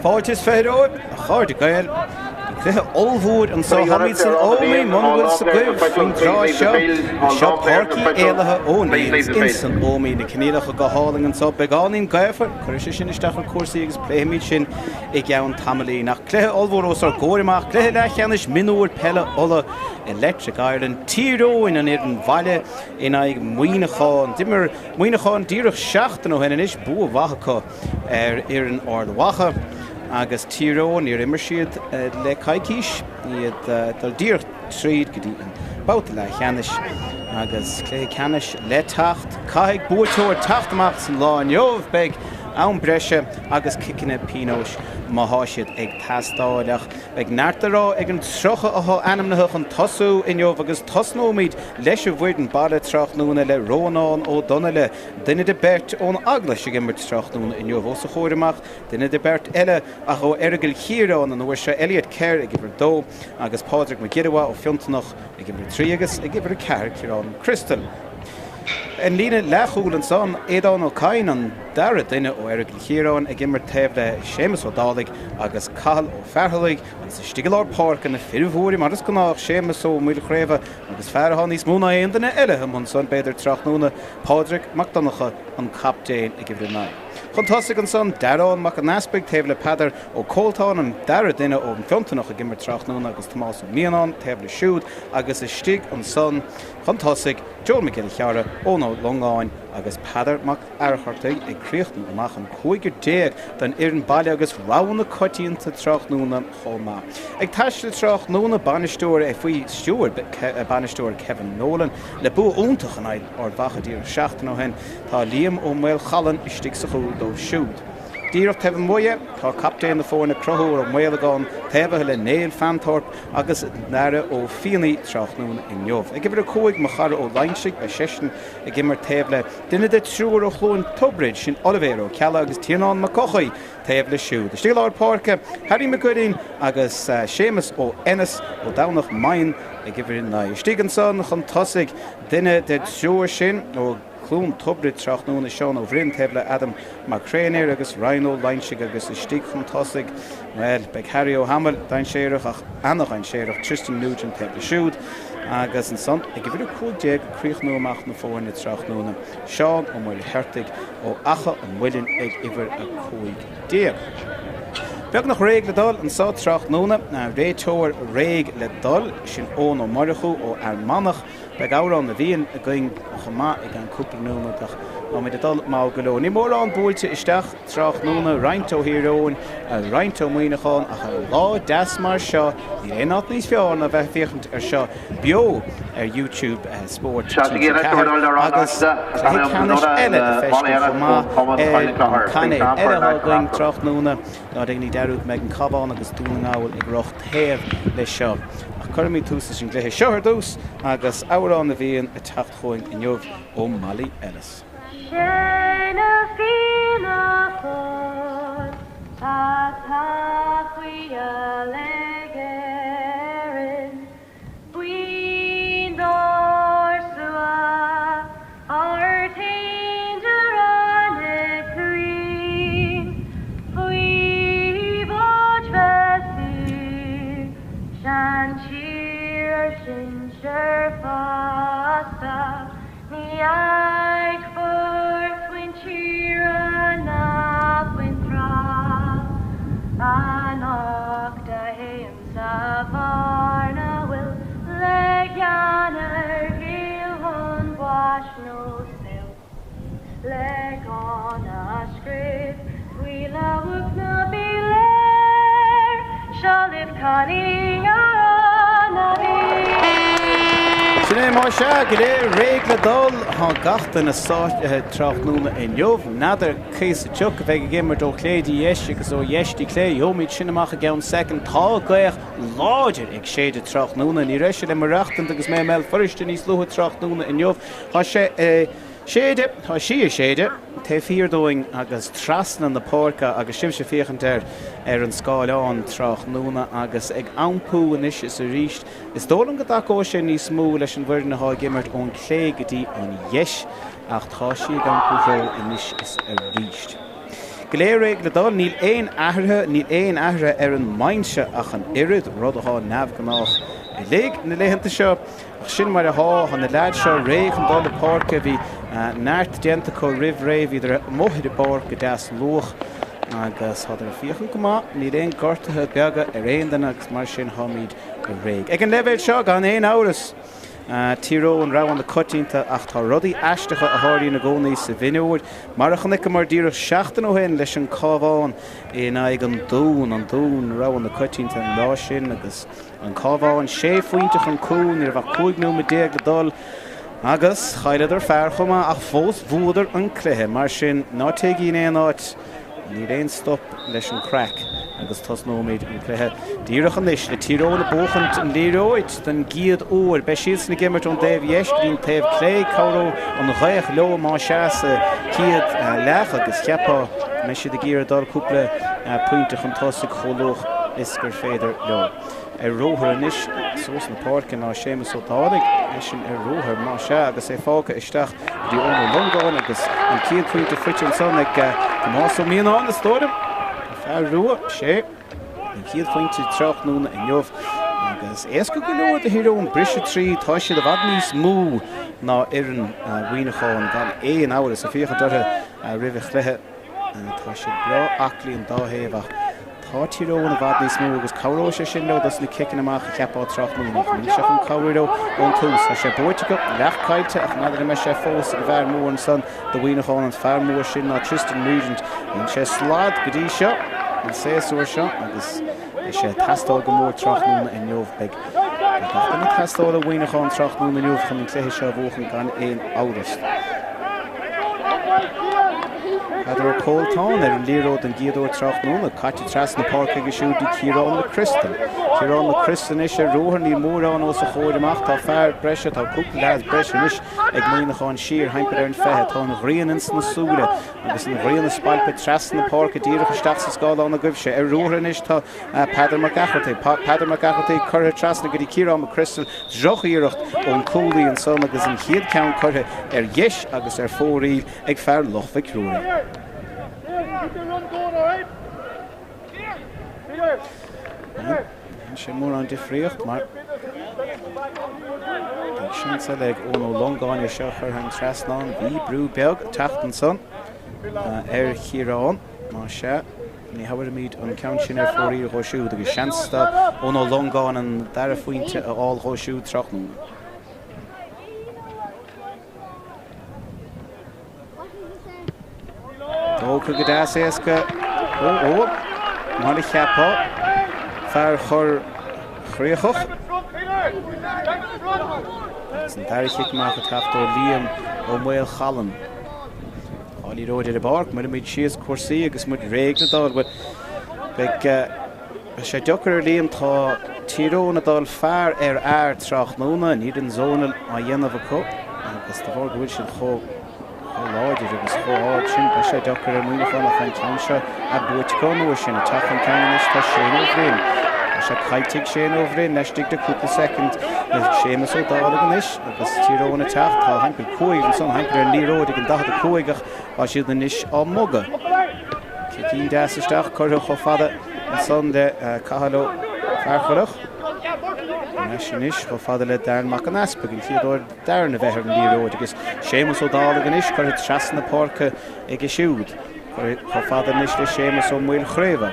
Fáilte is 20 romhaibh, a chairde Gael. Cluiche ollmhór anseo. Táimid san Ómaigh, muna bhfuil 's agaibh faoin dtráth seo. Seo Páirc Uí Éallaithe O'Neills ins an Ómaigh. Na coinníollacha go hálainn anseo. Beagáinín gaofar, cuirfidh sé sin isteach ar chúrsaí agus pléifimid sin i gceann tamaillín. Ach cluiche ollmhór os ár gcomhair amach, cluiche leathcheannais mionúir peile Uladh Electric Ireland. Tír Eoghain an fhoireann bhaile in aghaidh Muineacháin. D'imir Muineachán díreach seachtain ó shin anois, bua mhaith acu ar fhoireann Ard Mhacha agus Tír Eoghain, níor imir siad le coicís, iad ag dul díreach tríd go dtí an babhta leathcheannais agus cluiche ceannais le teacht. Caithfidh buaiteoir teacht amach san lá inniu, beidh am breise agus ciceanna pionóis má thá siad ag teastáil ach beidh neart le rá ag an 30 athá ainmnithe chun tosú inniu agus tosnóimid leis an bhfoireann baile tráthnóna le Rónán Ó Donnaile, duine de beirt ón Eaglais ag imirt tráthnóna inniu. Os a chomhair amach, duine de beirt eile ach ó Errigal Chiaráin an uair seo, Elliot Kerr ag uimhir a dó agus Pádraig Mac Giolla Mhaith ó Fiontanach ag uimhir a 3 agus ag uimhir a 4, Ciarán McCrystal. An líne leathchúil ansan, Aodán Ó Cadhain, an dara duine ó Errigal Chiaráin ag imirt taobh le Séamus Ó Dálaigh agus Cathal Ó Fearthalaigh agus istigh i lár páirce na fir mhóra mar is gnách, Séamus Ó Maoilchraobha Agus fear atá níos mó ná aon duine eile amuigh ansan, b'fhéidir, tráthnóna, Pádraig Mac Donncha, an captaen ag uimhir a 9. Chun tosaigh ansan, Dearán Mac an Easpaig taobh le Peadar Ó Cólltáin, an dara duine ón bhFionntanach ag imirt tráthnóna agus Tomás Ó Mianáin taobh leis siúd agus istigh ansan chun tosaigh, Joel Mac Giolla Chearra, Eoin Ó Longáin agus Peadar Mac Fhearchartaigh ag críochnú amach an cúigear don fhoireann baile agus roghanna coitianta tráthnóna chomh maith. Ag taisteal tráthnóna, bainisteoir é faoi stiúir bainisteoir Kevin Nolan le bua iontach in aghaidh Ard Mhacha díreach seachtain ó shin. Tá Liam Ó Maolchallann istigh sa chúl dóibh siúd. Díreach taobh amuigh dhe, tá captaen na foirne Conchúr Ó Maolagáin taobhaithe le Néill Fanthorpe agus Daire Ó Fiannaí tráthnóna inniu. Ag uimhir 5, mo chara Ó Loingsigh, beidh seisean ag imirt taobh le duine de triúr ó Chluain Tiobraid, sin Oilibhéar Ó Ceallaigh agus Tiarnán Mac Eochaidh taobh leis siúd. Istigh i lár páirce, Harry Mac Uidhín agus Séamus Ó Ennis ó Domhnach Maighean ag uimhir 9. Istigh ansan chun tosaigh, duine de triúr sin ó Chluain Tiobraid tráthnóna, Seán Ó Bhroin taobh le Adam Mac Créinéir agus Ryan Ó Loingsigh agus istigh chun tosaigh, bhuel, beidh Harry Ó hAdhmaill dainséarach ach ana-dhainséarach, Tristan Nugent taobh leis siúd. Agus ansan, ag uimhir 15 ag críochnú amach na foirne tráthnóna, Seán Ó Muircheartaigh ó Achadh an Mhuilinn ag uimhir 15. Beagnach réidh le dul anso tráthnóna, réiteoir réidh le dul, sin Eoin Ó Murchú ó Fhear Manach. Beidh Amhrán na bhFiann againn chomh maith i gceann cúpla nóiméad ach táimid ag dul mall go leor. Níl mórán buailte isteach tráthnóna, roinnt ó Thír Eoghain, roinnt ó Mhuineachán ach ar lá deas mar seo níl aon áit níos fearr ná bheith ag féachaint ar seo beo ar YouTube Spórt TG4 agus cluiche ceannais eile le feiscint chomh maith ar an cainéal eile atá againn tráthnóna. Ná déanaigí dearúd go mbeidh an Cabhán agus Dún na nGall ag rith taobh leis seo. Ach cuirfimid tús leis an gcluiche seo ar dtús agus Amhrán na bhFiann ag teacht chugainn inniu ó Molly Ellis. Sé na Fianna Fáil atá faoi uilig Éirinn. Buíon dár slua ár t-aon chuing, faoi bháid bheith sean-tír ár sinsear fosta, ní fhágfar faoin tír ná faoin trá anocht a théann Sa bhearna bhfuil le gean ar shaol an bháis nó saol le gan a scríobh faoi leabhadh na bpiléar seo libh canning Amhrán na bhFiann. Sin é más ea, go léir réidh le dul. Tá gach duine sáitithe tráthnóna inniu. N'fheadar cé sa tsioc a bheidh ag imirt ó chlé dtí dheis agus ó dheis dtí clé. Gheobhaimid sin amach i gceann soicind. Tá gaoth láidir ag séideadh tráthnóna. Ní raibh sé le mo aireachtaint agus mé i mBéal Feirste níos luaithe tráthnóna inniu. Tá sé i. Séideadh, tá sí ag séideadh taobh thiar dúinn agus trasna na páirce agus sibhse ag féachaint air ar an scáileán tráthnóna agus ag iompú anois is arís. Is dóigh liom go dtacóidh sé níos mó leis an bhfoireann atá ag imirt ón clé go dtí an dheis ach tá sí ag iompú threo anois is arís. Go léir réidh le dul, níl aon athruithe, níl aon athruithe ar an mbinse ach an oiread, rud atá neamhghnách uilig na laethanta seo. Ach sin mar atá, tá na leaids seo réidh chun dul 'na páirce, bhí neart déanta acu roimh ré, bhíodar amuigh ar an bpáirc go deas luath agus tádar ag féachaint go maith, níl aon gortuithe beaga ar aon duine agus mar sin táimid réidh. Ag an leibhéal seo, gan aon amhras, Tír Eoghain rogha na coitianta ach tá rudaí aisteacha a tharlaíonn i gcónaí sa mhionúir, mar a chonaiceamar díreach seachtain ó shin leis an Cabhán in aghaidh an Dún, an Dún rogha na coitianta an lá sin agus An Cabhán sé phointe chun cúil, ní raibh ach 15 nóiméad le dul agus chailleadar fear chomh maith ach fós bhuadar an cluiche. Mar sin, ná téigí in aon áit, níl aon stop leis an craic agus tosnóimid an cluiche díreach anois le Tír Eoghain ag buachaint an liathróid den gcéad uair. Beidh siadsan ag imirt ón dtaobh dheis go dtí an taobh clé. Cabhróidh an ghaoth leo má sea sa chéad leath agus cheapfá go mbeidh siad ag iarraidh dul cúpla pointe chun tosaigh chomh luath is gur féidir leo. Ar ruathar anois suas na páirce ná Séamus Ó Dálaigh, eisean ar ruathar, má sea, agus é fágtha isteach go dtí Eoin Ó Longáin agus an chéad phointe faighte ansan ag Tomás Ó Mianáin, is dóigh liom. An fear rua, sé an chéad phointe tráthnóna inniu agus éasca go leor do Thír Eoghain briseadh tríd, tá siad i bhfad níos mó ná fhoireann Mhuineacháin gan aon amhras, ag féachaint orthu roimh an chluiche. Tá siad breá aclaí an dá thaobh ach tá Tír Eoghain i bhfad níos mó agus cabhróidh sé sin leo dos na ciceanna amach a cheapfá tráthnóna. Ach níl sé chun cabhrú leo ón tús. Tá sé buaite acu, leath caillte ach n'fheadar an mbeidh sé fós ag an bhfear mór ansan do Mhuineachán. An fear mór sin ná Tristan Nugent. Dhein sé slad go dtí seo an séasúr seo agus beidh sé ag teastáil go mór tráthnóna inniu. Beidh gach duine ag teastáil ó Mhuineachán tráthnóna inniu chun an cluiche seo a bhuachan gan aon amhras. Peadar Ó Cóilteáin ar an liathróid den gcéad uair tráthnóna, caite trasna páirce aige siúd do Ciarán McChrystal. Ciarán McChrystal anois ar ruathar, níl mórán os a chomhair amach, tá fear breise, tá cúpla leaid breise anois ag Muineachán siar thimpeall ar an 20. Tá an ghrian ins na súile agus an ghrian ag spalpadh trasna na páirce díreach isteach sa scáileán agaibhse. Ar ruathar anois tá Peadar Mac Eachmhartaigh. Peadar Mac Eachmhartaigh curtha trasna go dtí Ciarán McChrystal. Droch-iarracht ón cúlaí ansan agus an chéad ceann curtha ar dheis agus ar fóraoil ag fear Loch Mhic Ruairí. Níl sé mórán difríocht mar beidh seans eile ag Eoin Ó Longáin é seo a chur thar an trasnán. Bhí brú beag ag teacht ansan ar Chiarán, más ea. Ní thabharfaimid an ceann sin ar fóraoil dhó siúd agus seans do Eoin Ó Longáin an dara phointe a fháil dhó siúd tráthnóna. Tógtha go deas éasca ó ó mar a cheapfá, fear Chorr Chríochach. Agus an dara chic amach ag teacht ó Liam Ó Maolchallann. Tá liathróid ar an bpáirc, muirfimid síos cúrsaí agus muid réidh le dul. Bhuel, beidh sé deacair ar Liam, tá Tír Eoghain ag dul fear ar fhear tráthnóna, níl an zónal á dhéanamh acu agus de bharr go bhfuil siad chomh láidir agus chomh hard sin, beidh sé deacair ar Mhuineachán ach an ceann seo a buaite acu an uair sin. Ag teacht chun cinn anois tá Shane Ó Bhroin. Tá sé caillte ag Shane Ó Bhroin laistigh de cúpla soicind le Séamus Ó Dálaigh anois. Agus Tír Eoghain ag teacht, tá thimpeall 5 ansan, thimpeall ar an liathróid ag an 45 ach tá siad anois á mbogadh. Cicín deas isteach curtha chomh fada ansan le Cathal Ó Fearchailleach. Ar ais anois chomh fada le Darren Mac an Easpaig, an chéad uair Darren a bheith ar an liathróid agus Séamus Ó Dálaigh anois curtha trasna na páirce aige siúd. Curtha chomh fada anois le Séamus Ó Maoilchraobha.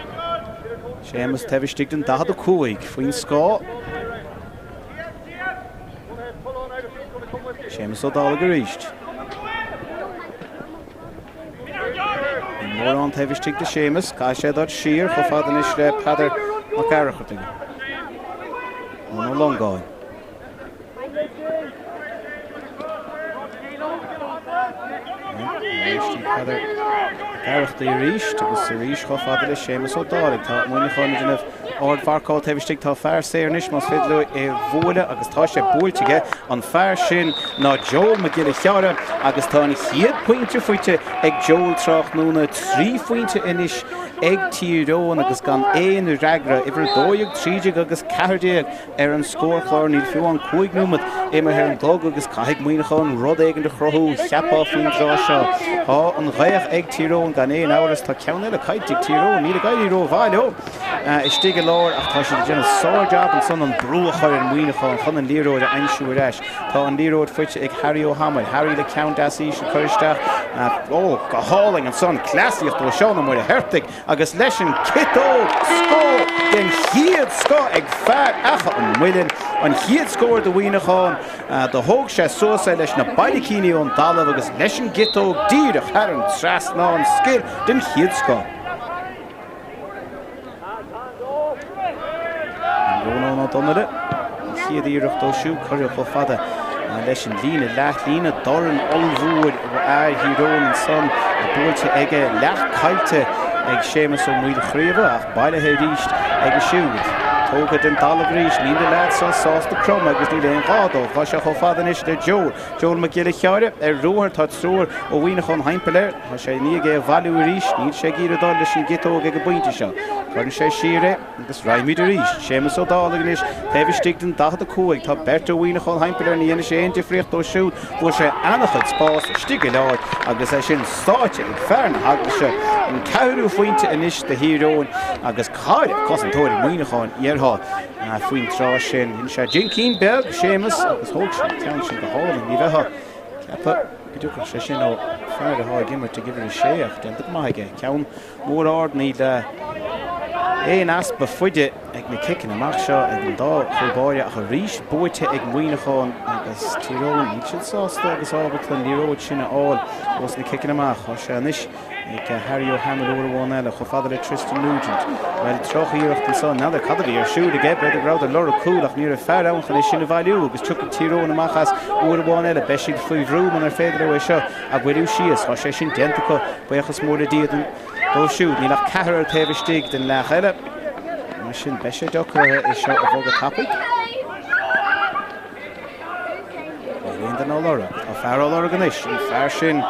Séamus taobh istigh den 45 faoin scáth. Séamus Ó Dálaigh arís. Níl mórán taobh istigh de Séamus. Caithfidh sé dul siar chomh fada anois le Peadar Mac Eachmhartaigh. Eoin Ó Longáin. Peadar. Oireachtaigh arís agus arís chomh fada le Séamus Ó Dálaigh. Tá Muineachán ag déanamh ardmharcáil taobh istigh. Tá fear saor anois más féidir leo é a bhualadh agus tá sé buailte aige. An fear sin ná Joel Mac Giolla Chearra agus tá an chéad phointe faighte ag Joel tráthnóna. 3 phointe anois ag Tír Eoghain agus gan aon fhreagra. Uimhir 12, 13 agus 14 ar an scórchlár. Níl fiú amháin 5 nóiméad imithe ar an gclog agus caithfidh Muineachán rud éigin a chruthú, cheapfá, faoin dtráth seo. Tá an ghaoth ag Tír Eoghain gan aon amhras. Tá ceann eile caillte ag Tír Eoghain. Níl ag éirí rómhaith leo istigh i lár ach tá siad ag déanamh sár-jab ansan an brú a chur ar Mhuineachán chun an liathróid a aimsiú ar ais. Tá an liathróid faighte ag Harry Ó hAdhmaill. Harry le ceann deas íseal curtha isteach. Ó, go hálainn ansan. Cleasaíocht ó Seán Ó Muircheartaigh. Agus leis an ciotóg, scór den chéad scoth ag fear Achadh an Mhuilinn, an chéad scór do Mhuineachán. Do thóg sé suas é leis na bailicíní ón dtalamh agus leis an gciotóg díreach thar an trasnán, scil den chéad scoth. Rónán Ó Donnaile, an chéad iarracht dó siúd curtha chomh fada leis an líne leathlíne. Dorn ollmhór ó fhear Thír Eoghain ansan buailte aige, leath caillte ag Séamus Ó Maoilchraoibhe ach bailithe arís aige siúd. Tógtha den dtalamh arís, níl na leaids seo sásta cromadh agus níl aon ghá dóibh. Tá sé chomh fada anois le Joel. Joel Mac Giolla Chearra ar ruathar, tá triúr ó Mhuineachán thimpeall air. Tá sé i ndiaidh é a bhailiú arís. Níl sé ag iarraidh dul leis an gciotóg ag an bpointe seo. Cuireann sé siar é agus raghaimid arís. Séamus Ó Dálaigh anois taobh istigh den 45. Tá beirt ó Mhuineachán thimpeall air. Ní dhéanfaidh sé aon difríocht dó siúd. Fuair sé an-chuid spáis istigh i lár agus é sin sáite ag fear na hEaglaise. An ceathrú phointe anois do Thír Eoghain agus cá raibh cosantóirí Mhuineacháin, déarfá, faoin tráth sin. Dhein sé jincín beag, Séamus, agus thóg sé an ceann sin go hálainn. Ní bheifeá ag ceapadh go dtiocfadh sé sin ó fear atá ag imirt ag uimhir a sé ach déanta go maith aige. Ceann mór ard, níl aon easpa faide ag na ciceanna amach seo ag an dá chúl báire ach arís buaite ag Muineachán agus Tír Eoghain. Níl siad sásta agus ábalta an liathróid sin a fháil ós na ciceanna amach. Tá sé anois ag Harry Ó hAdhmaill uair amháin eile, chomh fada le Tristan Nugent. Bhuel, droch-iarracht anso. N'fheadar cad a bhí ar siúl aige. B'fhéidir go rabhadar ag lorg cúl ach ní raibh fear ann chun é sin a bhailiú agus tiocfaidh Tír Eoghain amach as uair amháin eile. Beidh siad faoi bhrú munar féidir leo é seo a bhailiú síos. Tá sé sin déanta acu, buíochas mór le Dia dóibh siúd. Níl ach ceathrar taobh istigh den leath eile. Mar sin, beidh sé deacair orthu é seo a bhogadh tapaidh. Níl aon duine á lorg. Tá fear á lorg anois, an fear sin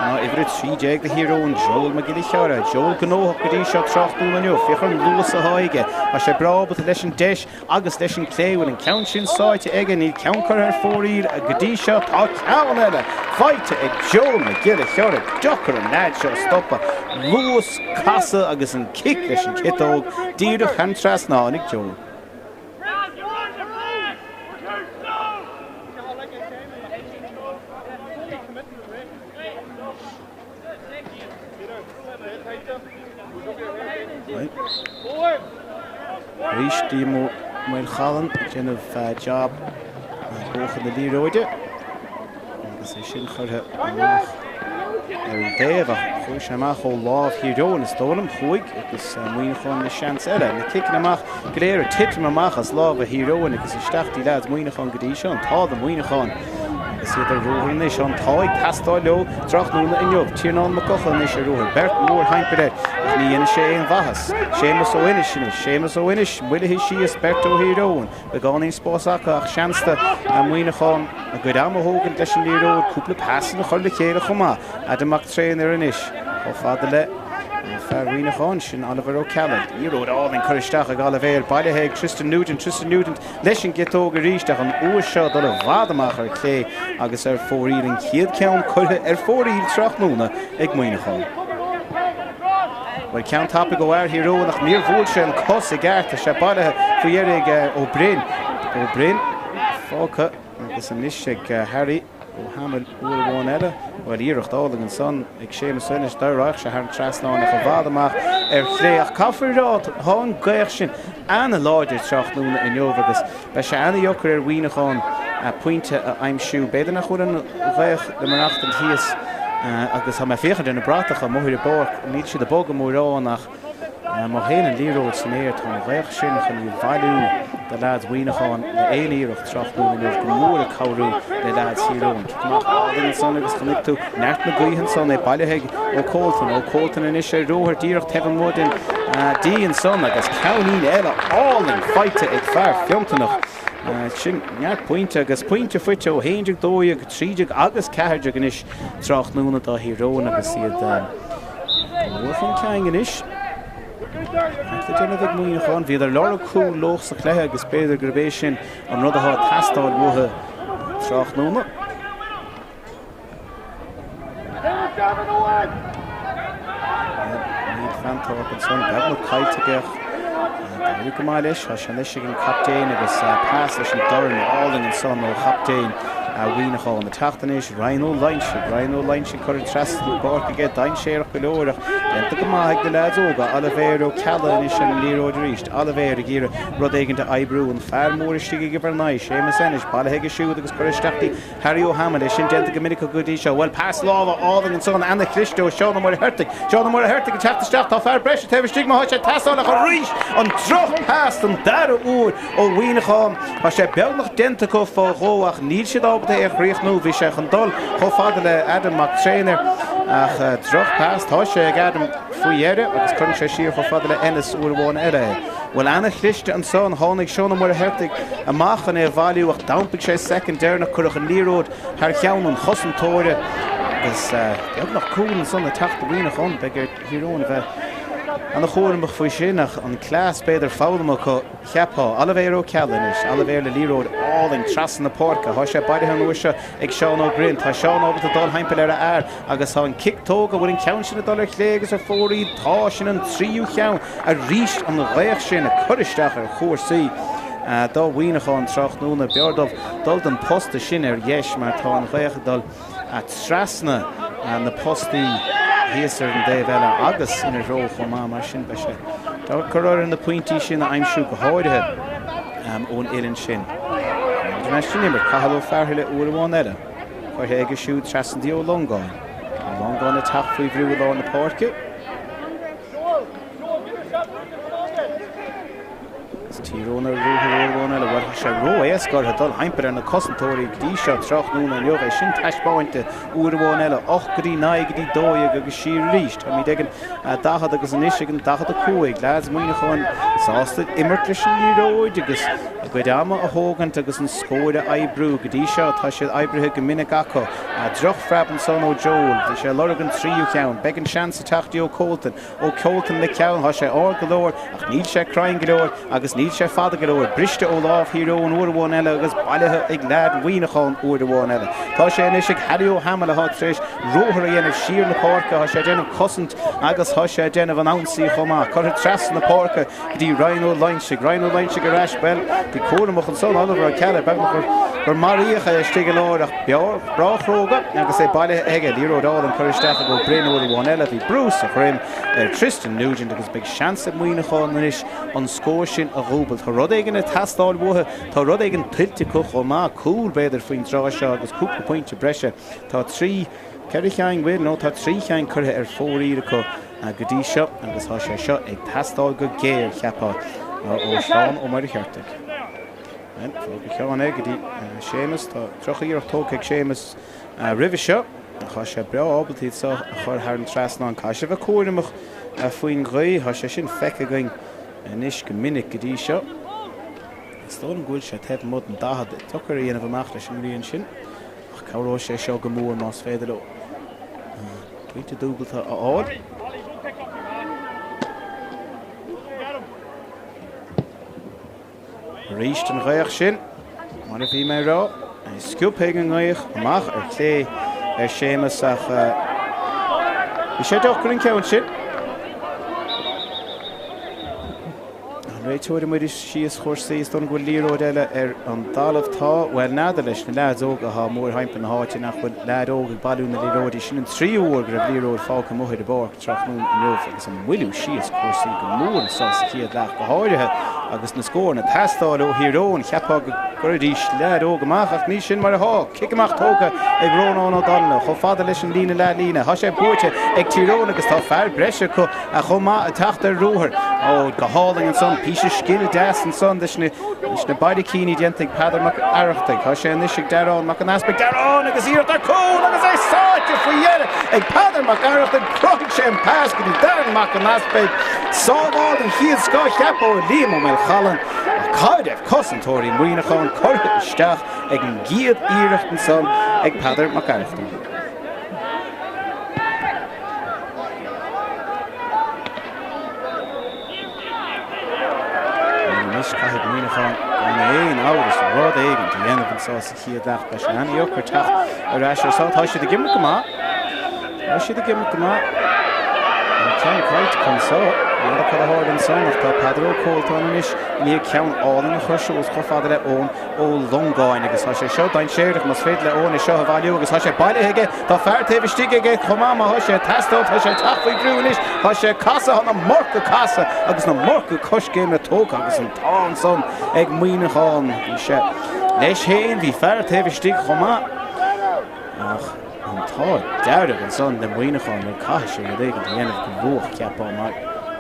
ná uimhir 13 do Thír Eoghain, Joel Mac Giolla Chearra. Joel gnóthach go dtí seo tráthnóna inniu. Féach ar an luas atá aige. Tá sé breá ábalta leis an deis agus leis an clé. Bhfuil an ceann sin sáite aige? Níl ceann curtha ar fóraoil go dtí seo. Tá ceann eile faighte ag Joel Mac Giolla Chearra. Deacair an leaid seo a stopadh. Luas, casadh agus an cic leis an ciotóg díreach thar an trasnán ag Joel. Arís Liam Ó Maolchallann ag déanamh jab ag buachan na liathróide agus é sin curtha amach ar an dtaobh ach chuaigh sé amach ó lámh Thír Eoghain is dóigh liom. Chuaigh agus Muineachán le seans eile. Na ciceanna amach go léir ag titim amach as lámha Thír Eoghain agus isteach dtí leaids Mhuineacháin go dtí seo. An t-ádh do Mhuineachán agus iad ar ruathar anois. An t-ádh ag teastáil leo tráthnóna inniu. Tiarnán Mac Eocha anois ar ruathar. Beirt mórthimpeall air ach ní dhéanfaidh sé aon mhaitheas. Séamus Ó Inis anois. Séamus Ó Inis moillithe síos beirt ó Thír Eoghain. Beagán níos spás acu ach seans do Mhuineachán a gcuid ama a thógaint leis an liathróid, cúpla pasanna a chur le chéile chomh maith. Adam Mac Tréinir anois chomh fada le fear Mhuineacháin, sin Oliver Ó Ceallaigh. Liathróid álainn curtha isteach ag Oilibhéar, bailithe ag Tristan Nugent. Tristan Nugent leis an gciotóg arís ach an uair seo dul i bhfad amach ar chlé agus ar fóraoil. An chéad ceann curtha ar fóraoil tráthnóna ag Muineachán. Bhuel, ceann tapaidh ó fhear Thír Eoghain ach níor bhuail sé an cos i gceart. Tá sé bailithe faoi dheireadh ag Ó Broin. Ó Broin fágtha agus anois ag Harry Ó hAdhmaill uair amháin eile. Bhuel, iarracht álainn ansan ag Séamus Ó Inis. Dá raghadh sé thar an trasnán ach i bhfad amach ar chlé. Ach caithfear a rá, tá an ghaoth sin ana-láidir tráthnóna inniu agus beidh sé ana-dheacair ar Mhuineachán pointe a aimsiú. B'fhéidir nach bhfuil an ghaoth le maireachtaint thíos agus tá mé ag féachaint ar na bratacha amuigh ar an bpáirc, níl siad ag bogadh mórán ach Má théann an liathróid san aer, tá an ghaoth sin chun í a bhailiú do leaids Mhuineacháin le haon iarracht tráthnóna inniu go mór ag cabhrú le leaids Thír Eoghain. Cic amach álainn ansan agus chonaic tú neart na gaoithe ansan, é bailithe ag Ó Colton. Ó Colton anois ar ruathar díreach taobh amuigh den D ansan agus ceainnín eile álainn faighte ag fear Fiontanach. Sin neart pointe agus pointe faighte ó 11, 12, 13 agus 14 anois tráthnóna do Thír Eoghain agus iad go mór chun cinn anois. Neart le déanamh ag Muineachán. Bhíodar ag lorg cúl luath sa chluiche agus b'fhéidir gurb é sin an rud atá ag teastáil uathu tráthnóna. Neil Fanthorpe ansan, beagnach caillte aige ach d'éirigh go maith leis. Tá sé anois ag an chaptaen agus pas leis an dorn álainn ansan ó chaptaen Mhuineacháin. Ag teacht anois, Ryan Ó Loingsigh. Ryan Ó Loingsigh curtha trasna na páirce aige, dainséarach go leor ach déanta go maith ag na leaids óga. Oilibhéar Ó Ceallaigh anois ar an liathróid arís. Oilibhéar ag iarraidh rud éigin a oibriú. An fear mór istigh ag uimhir 9, Séamus Ennis, bailithe aige siúd agus curtha isteach dtí Harry Ó hAdhmaill, é sin déanta go minic acu go dtí seo. Bhuel, pas láimhe álainn ansan, ana-chliste ó Seán Ó Muircheartaigh. Seán Ó Muircheartaigh ag teacht isteach, tá fear breise taobh istigh má thá sé ag teastáil ach arís an droch-phas don dara huair ó Mhuineachán. Tá sé beagnach déanta acu fá dhó ach níl siad ábalta é a chríochnú. Bhí sé chun dul chomh fada le Adam Mac Tréinir ach droch-phas. Tá sé ag Adam faoi dheireadh agus cuireann sé siar chomh fada le Ennis uair amháin eile é. Bhuel, ana-chliste ansan, tháinig Seán Ó Muircheartaigh amach chun é a bhailiú ach d'iompaigh sé soicind deireanach, cuireadh an liathróid thar cheann an chosantóra agus beagnach cúl ansan ag teacht do Mhuineachán. Beidh ar Thír Eoghain a bheith ana-chúramach faoi sin ach an cleas b'fhéidir foghlamtha acu, cheapfá. Oilibhéar Ó Ceallaigh anois, Oilibhéar le liathróid álainn trasna na páirce. Tá sé bailithe an uair seo ag Seán Ó Broin. Tá Seán ábalta dul thimpeall ar a fhear agus tá an cic tógtha. Bhfuil an ceann sin ag dul ar chlé agus ar fóraoil? Tá, sin an tríú cheann. Arís an ghaoth sin ag cur isteach ar chúrsaí do Mhuineachán tráthnóna. B'fhearr dóibh dul don posta sin ar dheis mar tá an ghaoth ag dul trasna na postaí thíos ar an dtaobh eile agus ina threo chomh maith. Mar sin beidh sé deacair orthu na pointí sin a aimsiú go háirithe ón uillinn sin. Ar ais san imirt, Cathal Ó Fearthaile uair amháin eile curtha aige siúd trasna dtí Ó Longáin. Ó Longáin ag teacht faoi bhrú i lár na páirce. Is Tír Eoghain ar ruathar uair amháin eile. Bhuel, tá sé ró-éasca orthu dul thimpeall ar na cosantóirí go dtí seo tráthnóna inniu. É sin taispeáinte uair amháin eile. 8 go dtí 9 go dtí 12 agus siar arís. Táimid ag an 40 agus anois ag an 45. Leaids Mhuineacháin sásta imirt leis an liathróid agus a gcuid ama a thógaint agus an scór a oibriú. Go dtí seo tá siad oibrithe go minic acu. Drochphreab ansan ó Joel. Bhí sé ag lorg an tríú cheann. Beidh an seans ag teacht dtí Ó Colton. Ó Colton le ceann, tá sé ard go leor ach níl sé cruinn go leor agus níl sé fada go leor. Briste ó lámh Thír Eoghain uair amháin eile agus bailithe ag leaid Mhuineacháin uair amháin eile. Tá sé anois ag Harry Ó hAdhmaill atá tar éis ruathar a dhéanamh siar na páirce. Tá sé ag déanamh cosaint agus tá sé ag déanamh an ionsaí chomh maith. Curtha trasna na páirce go dtí Ryan Ó Loingsigh. Ryan Ó Loingsigh ar ais, bhuel, bhí cúramach ansan, Oliver Ó Ceallaigh, beagnach gur maraíodh é istigh i lár ach breá chróga agus é bailithe aige. Liathróid álainn curtha isteach ag Ó Broin uair amháin eile. Bhí brú sa dhroim ar Tristan Nugent agus beidh seans ag Muineachán anois an scór sin a dhúbailt. Tá rud éigin ag teastáil uathu, tá rud éigin tuillte acu chomh maith, cúl b'fhéidir faoin tráth seo agus cúpla pointe breise. Tá 3. 4 cheann, bhuel, nó tá 3 cheann curtha ar fóraoil acu go dtí seo agus tá sé seo ag teastáil go géar, cheapfá, ó Sheán Ó Muircheartaigh. Bhuel, fág a cheann é go dtí Séamus. Tá drochiarracht tógtha ag Séamus roimhe seo ach tá sé breá ábalta iad seo a chur thar an trasnán. Caithfidh sé a bheith cúramach faoin ghaoth. Tá sé sin feicthe againn anois go minic go dtí seo. Is dóigh liom go bhfuil sé taobh amuigh den 40. Deacair a dhéanamh amach leis an ngrian sin. Ach cabhróidh sé seo go mór más féidir leo pointe dúbalta a fháil. Arís an ghaoth sin, mar a bhí mé ag rá, é sciobtha ag an ngaoth amach ar chlé ar Séamus ach bhí sé deacair an ceann sin. An réiteoir ag moilliú síos chúrsaí, is dóigh liom go bhfuil liathróid eile ar an dtalamh. Tá, bhuel, n'fheadar leis na leaids óga atá mórthimpeall na háite nach bhfuil leaid óg ag bailiú na liathróidí. Sin an tríú huair go raibh liathróid fágtha amuigh ar an bpáirc tráthnóna inniu agus an moilliú síos cúrsaí go mór anso sa chéad leath go háirithe. Agus na scóranna ag teastáil ó Thír Eoghain, cheapfá go gcuirfidís leaid óg amach ach ní sin mar atá. Cic amach tógtha ag Rónán Ó Donnaile chomh fada leis an líne leathlíne. Tá sé buaite ag Tír Eoghain agus tá fear breise acu chomh maith ag teacht ar ruathar. Ó, go hálainn ansan, píosa scil deas ansan leis na barraicíní déanta ag Peadar Mac Oireachtaigh. Tá sé anois ag Dearán Mac an Easpaig. Dearán agus iarracht ar chúl agus é sáite faoi dheireadh ag Peadar Mac Oireachtaigh. Chruthaigh sé an pas go dtí Darren Mac an Easpaig. Sábháil den chéad scoth, cheapfá ó Liam Ó Maolchallann. Ach cá raibh cosantóirí Mhuineacháin curtha isteach ag an gcéad iarracht ansan ag Peadar Mac Oireachtaigh. Anois caithfidh Muineachán gan aon amhras rud éigin a dhéanamh anseo sa chéad leath. Beidh sé an-dheacair teacht ar ais air seo. Tá siad ag imirt go maith. Tá siad ag imirt go maith. An ceann caillte acu anseo. N'fheadar cad a tharla ansan ach tá Peadar Ó Cóaltáin anois i ndiaidh ceann álainn a chur suas chomh fada le Eoin Ó Longáin agus tá sé seo dainséarach más féidir le Eoin é seo a bhailiú agus tá sé bailithe aige, tá fear taobh istigh aige chomh maith má tá sé ag teastáil, tá sé ag teacht faoi bhrú anois, tá sé ag casadh, tá an iomarca casadh agus an iomarca coiscéimeanna tógtha agus an t-ádh ansan ag Muineachán. Bhí sé leis féin, bhí fear taobh istigh chomh maith ach an t-ádh dearg ansan le Muineachán nó caithfidh sé rud éigin a dhéanamh go luath cheapfá mar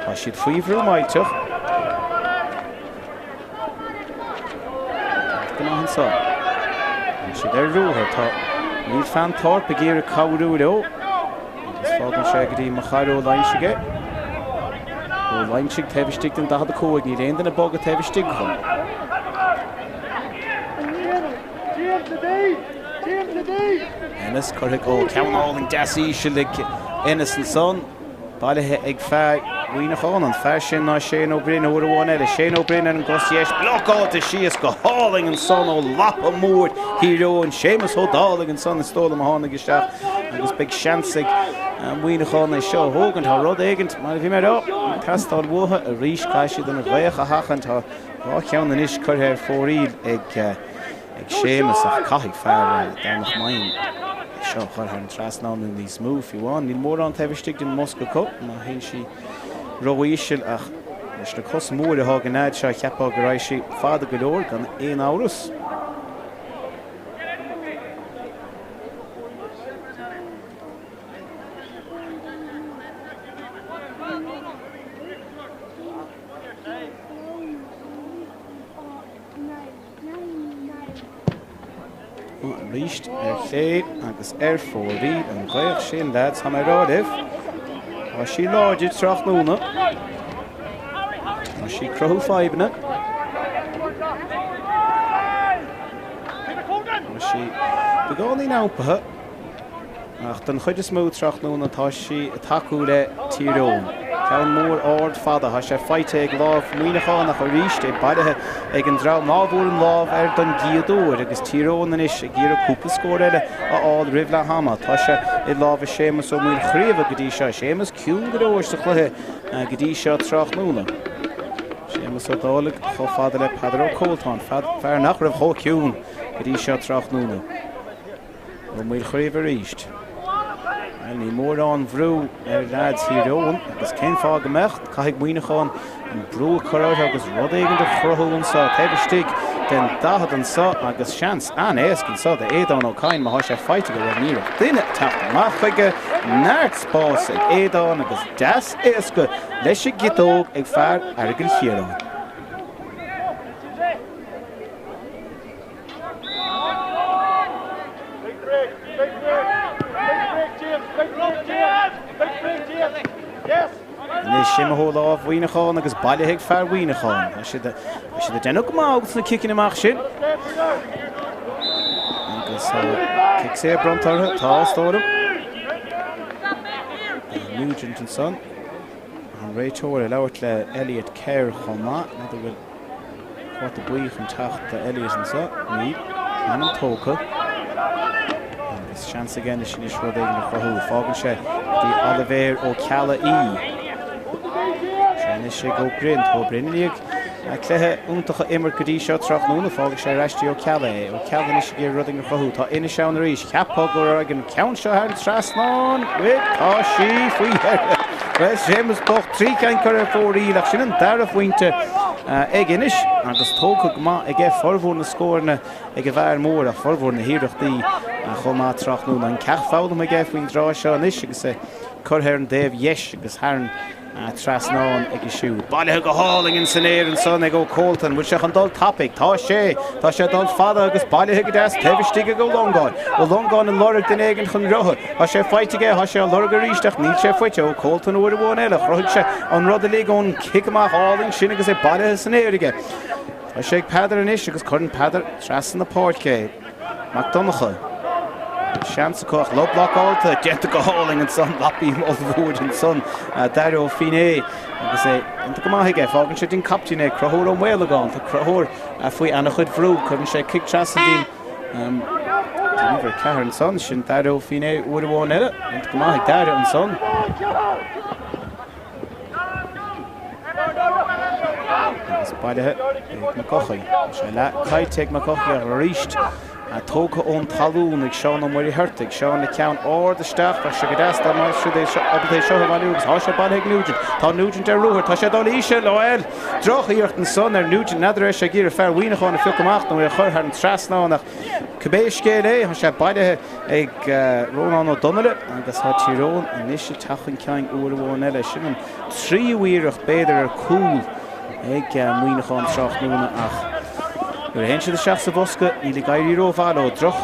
tá siad faoi bhrú millteach. Go maith anso. Tá siad ar ruathar. Tá Neil Fanthorpe ag iarraidh cabhrú leo. Agus fágann sé go dtí Machaire Ó Loingsigh é. Ó Loingsigh taobh istigh den 45. Níl aon duine ag bogadh taobh istigh dhó. Ennis curtha ó ceann álainn deas íseal ag Ennis ansan. Bailithe ag fear Mhuineacháin, an fear sin ná Shane Ó Broin uair amháin eile. Shane Ó Broin ar an gcos dheis, blocáilte síos go hálainn ansan ó lapa mór Thír Eoghain. Séamus Ó Dálaigh ansan is dóigh liom a tháinig isteach agus beidh seans ag Muineachán é seo a thógaint. Tá rud éigint, mar a bhí mé a rá, ag teastáil uathu arís. Caithfidh siad an ghaoth a sheachaint. Tá 2 cheann anois curtha ar fóraoil ag. ag Séamus ach caithfidh fear Domhnach Maighin é seo a chur thar an trasnán nó níos mó fiú amháin. Níl mórán taobh istigh den mbosca acu má théann sí ró-íseal ach leis na cosa móra atá ag an leaid seo cheapfá go raghadh sí fada go leor gan aon amhras. Arís ar chlé agus ar fóraoil an ghaoth sin, lads, tá mé ag rá libh. Tá sí láidir tráthnóna. Tá sí ag cruthú fadhbanna. Tá sí beagáinín iompaithe. Ach don chuid is mó tráthnóna tá sí ag tacú le Tír Eoghain. Ceann mór ard fada, tá sé faighte ag lámh Mhuineacháin ach arís é bailithe ag an dream ná bhfuair an lámh air don gcéad uair agus Tír Eoghain anois ag iarraidh cúpla scór eile a fháil roimh leath ama. Tá sé i lámha Séamus Ó Maoilchraoibhe go dtí seo. Séamus ciúin go leor sa chluiche go dtí seo tráthnóna. Séamus Ó Dálaigh chomh fada le Peadar Ó Cóaltáin, fear nach raibh chomh ciúin go dtí seo tráthnóna. Ó Maoilchraoibhe arís. Bhuel, níl mórán bhrú ar leaids Thír Eoghain agus cén fáth go mbeadh? Caithfidh Muineachán an brú a chur orthu agus rud éigin a chruthú anseo taobh istigh den 40 anseo agus seans an-éasca anseo d'Aodán Ó Cadhain má thá sé faighte aige bhuel ní raibh duine ag teacht amach chuige. Neart spáis ag Aodán agus deas éasca leis an gciotóg ag fear Aireagal Chiaráin. Anois imithe ó lámh Mhuineacháin agus bailithe ag fear Mhuineacháin. Tá siad ag déanamh go maith sna ciceanna amach sin. Agus cic saor bronnta orthu. Tá, is dóigh liom. Nugent ansan. An réiteoir ag labhairt le Elliot Kerr chomh maith. N'fheadar bhfuil Cárta buí chun teacht do Elliot anseo. Níl. Ainm tógtha. Agus seans aige anois anois rud éigin a chruthú. Fágann sé go dtí Oilibhéar Ó Ceallaigh í. Sé anois ag Ó Broin. Tá Ó Broin i ndiaidh cluiche iontach a imirt go dtí seo tráthnóna. Fágann sé ar ais dtí Ó Ceallaigh é. Ó Ceallaigh anois ag iarraidh rud éigin a chruthú. Tá Ennis ann arís. Cheapfá go raibh an ceann seo thar an trasnán. Tá sí faoi dheireadh. Bhuel, Séamus bocht, 3 cheann curtha ar fóraoil ach sin an dara phointe. ag Inis agus tógtha go maith aige formhór na scóranna ag an bhfear mór ach formhór na hiarrachtaí chomh maith tráthnóna. An ceacht foghlamtha aige faoin dtráth seo anois agus é curtha ar an dtaobh dheis agus thar an trasnán aige siúd. Bailithe go hálainn ins an aer ansan ag Ó Cóiltean. Bhfuil sé chun dul tapaidh? Tá sé! Tá sé ag dul fada agus bailithe go deas taobh istigh ag Ó Longáin. Ó Longáin ag lorg duine éigin chun riothadh. Tá sé faighte aige, tá sé á lorg arís ach níl sé faighte. Ó Cóiltean uair amháin eile. Chruthaigh sé an rud uilig ón chic amach álainn sin agus é bailithe san aer aige. Tá sé ag Peadar anois agus cuireann Peadar trasna na páirce é. Mac Donncha. Seans acu ach lob blocálta déanta go hálainn ansan, laipín ollmhór ansan Daire Ó Finné agus é déanta go maith aige. Fágann sé dtí'n captaen é, Conchúr Ó Maolagáin. Tá Conchúr faoi ana-chuid bhrú. Cuireann sé cic trasna dtí'n uimhir 4 ansan. Sin Daire Ó Finné uair amháin eile. Déanta go maith ag Daire ansan. Agus bailithe ag Mac Eochaidh. Tá sé leath caillte ag Mac Eochaidh ach arís tógtha ón talún ag Seán Ó Muircheartaigh. Seán le ceann ard isteach. Bheadh sé go deas dá mbeadh siad ábalta é seo a bhailiú agus tá sé bailithe ag Nugent. Tá Nugent ar ruathar. Tá sé ag dul íseal. Bhuel, droch-iarracht ansan ar Nugent. N'fheadar raibh sé ag iarraidh fear Mhuineacháin a phiocadh amach nó é a chur thar an trasnán ach cibé scéal é, tá sé bailithe ag Rónán Ó Donnaile agus tá Tír Eoghain anois ag teacht chun cinn uair amháin eile. Sin an tríú iarracht b'fhéidir ar cúl ag Muineachán tráthnóna ach nuair a théann siad isteach sa bhosca níl ag éirí rómhaith leo. Droch,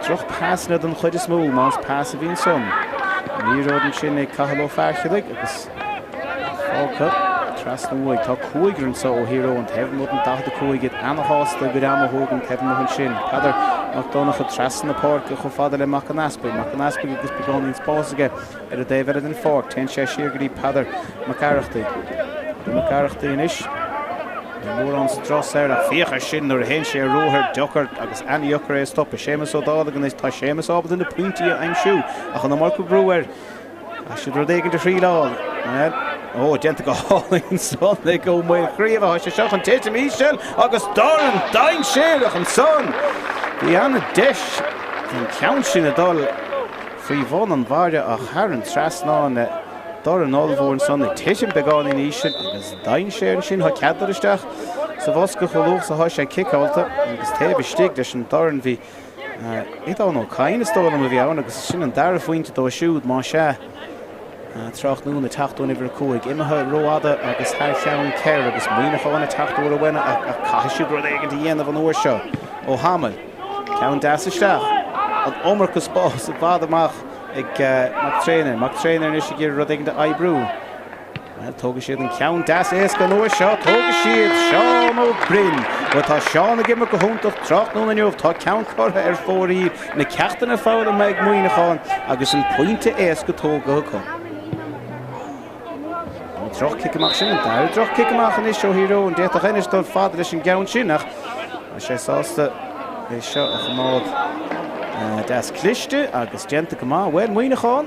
droch-phasanna den chuid is mó, más pas a bhí ansan. An liathróid ansin ag Cathal Ó Faircheallaigh agus fágtha trasna uaidh. Tá cúigear anseo ó Thír Eoghain taobh amuigh den 45, iad ana-shásta a gcuid ama a thógaint taobh amuigh ansin. Peadar Mac Donncha trasna na páirce chomh fada le Mac an Easpaig. Mac an Easpaig agus beagáinín spáis aige ar an dtaobh eile den pháirc. Téann sé siar go dtí Peadar Mac Arrachtaigh. Peadar Mac Arrachtaigh anois. Níl mórán strus air ach féach air sin nuair a théann sé ar ruathar, deocair agus ana-dheocair é a stopadh. Séamus Ó Dálaigh anois, tá Séamus ábalta na pointí a aimsiú ach an iomarca brú air. Caithfidh siad rud éigin a thrialáil. Bhuel, ó, déanta go hálainn ansan ag Ó Maolchraoibhe. Tá sé seo chun titim íseal agus dorn dainséarach ansan. Bhí an-deis an ceann sin a dul faoi bhun an bharra ach thar an trasnán le dorn ollmhór ansan ag titim beagáinín íseal agus dainséar ansin. Tá cead dul isteach sa bhosca chomh luath is atá sé ciceáilte agus taobh istigh leis an dorn bhí Aodhán Ó Cadhain is dóigh liom a bhí ann agus sin an dara phointe dó siúd, más ea, tráthnóna, teacht ón uimhir 5, imithe rófhada agus thar cheann Kerr agus Muineachán ag teacht uair amháin ach caithfidh siad rud éigin a dhéanamh an uair seo. Ó hAdhmaill, ceann deas isteach, an iomarca spás i bhfad amach ag Mac Tréinir. Mac Tréinir anois ag iarraidh rud éigin a oibriú. Bhuel, tógfaidh siad an ceann deas éasca an uair seo. Tógfaidh siad Seán Ó Broin. Bhuel, tá Seán ag imirt go hiontach tráthnóna inniu. Tá ceann curtha ar fóraoil, na ceachtanna foghlamtha ag Muineachán agus an pointe éasca tógtha acu. An droch-chic amach sin, an dara droch-chic amach anois ó Thír Eoghain. D'fhéadfadh Ennis dul fada leis an gceann sin ach tá sé sásta é seo a choimeád deas cliste agus déanta go maith. Bhuel, Muineachán.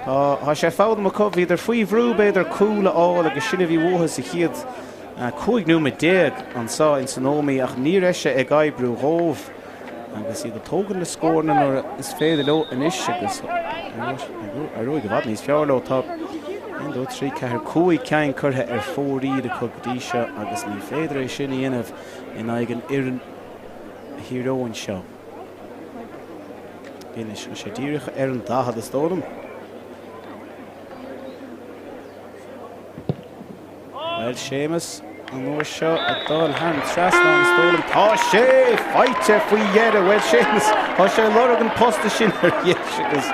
Tá sé foghlamtha acu. Bhíodar faoi bhrú, b'fhéidir, cúl a fháil agus sin a bhí uathu sa chéad 15 nóiméad anseo ins an Ómaigh ach ní raibh sé ag oibriú dhóibh agus iad ag tógaint na scóranna nuair is féidir leo anois agus éireoidh i bhfad níos fearr leo. Tá 1, 2, 3, 4, 5 ceann curtha ar fóraoil acu go dtí seo agus ní féidir é sin a dhéanamh in aghaidh an fhoireann Thír Eoghain seo. Anois, tá sé díreach ar an 40, is dóigh liom. Bhuel, Séamus, an uair seo ag dul thar an trasnán, is dóigh liom. Tá sé faighte faoi dheireadh. Bhuel, Séamus, tá sé ag lorg an posta sin ar dheis agus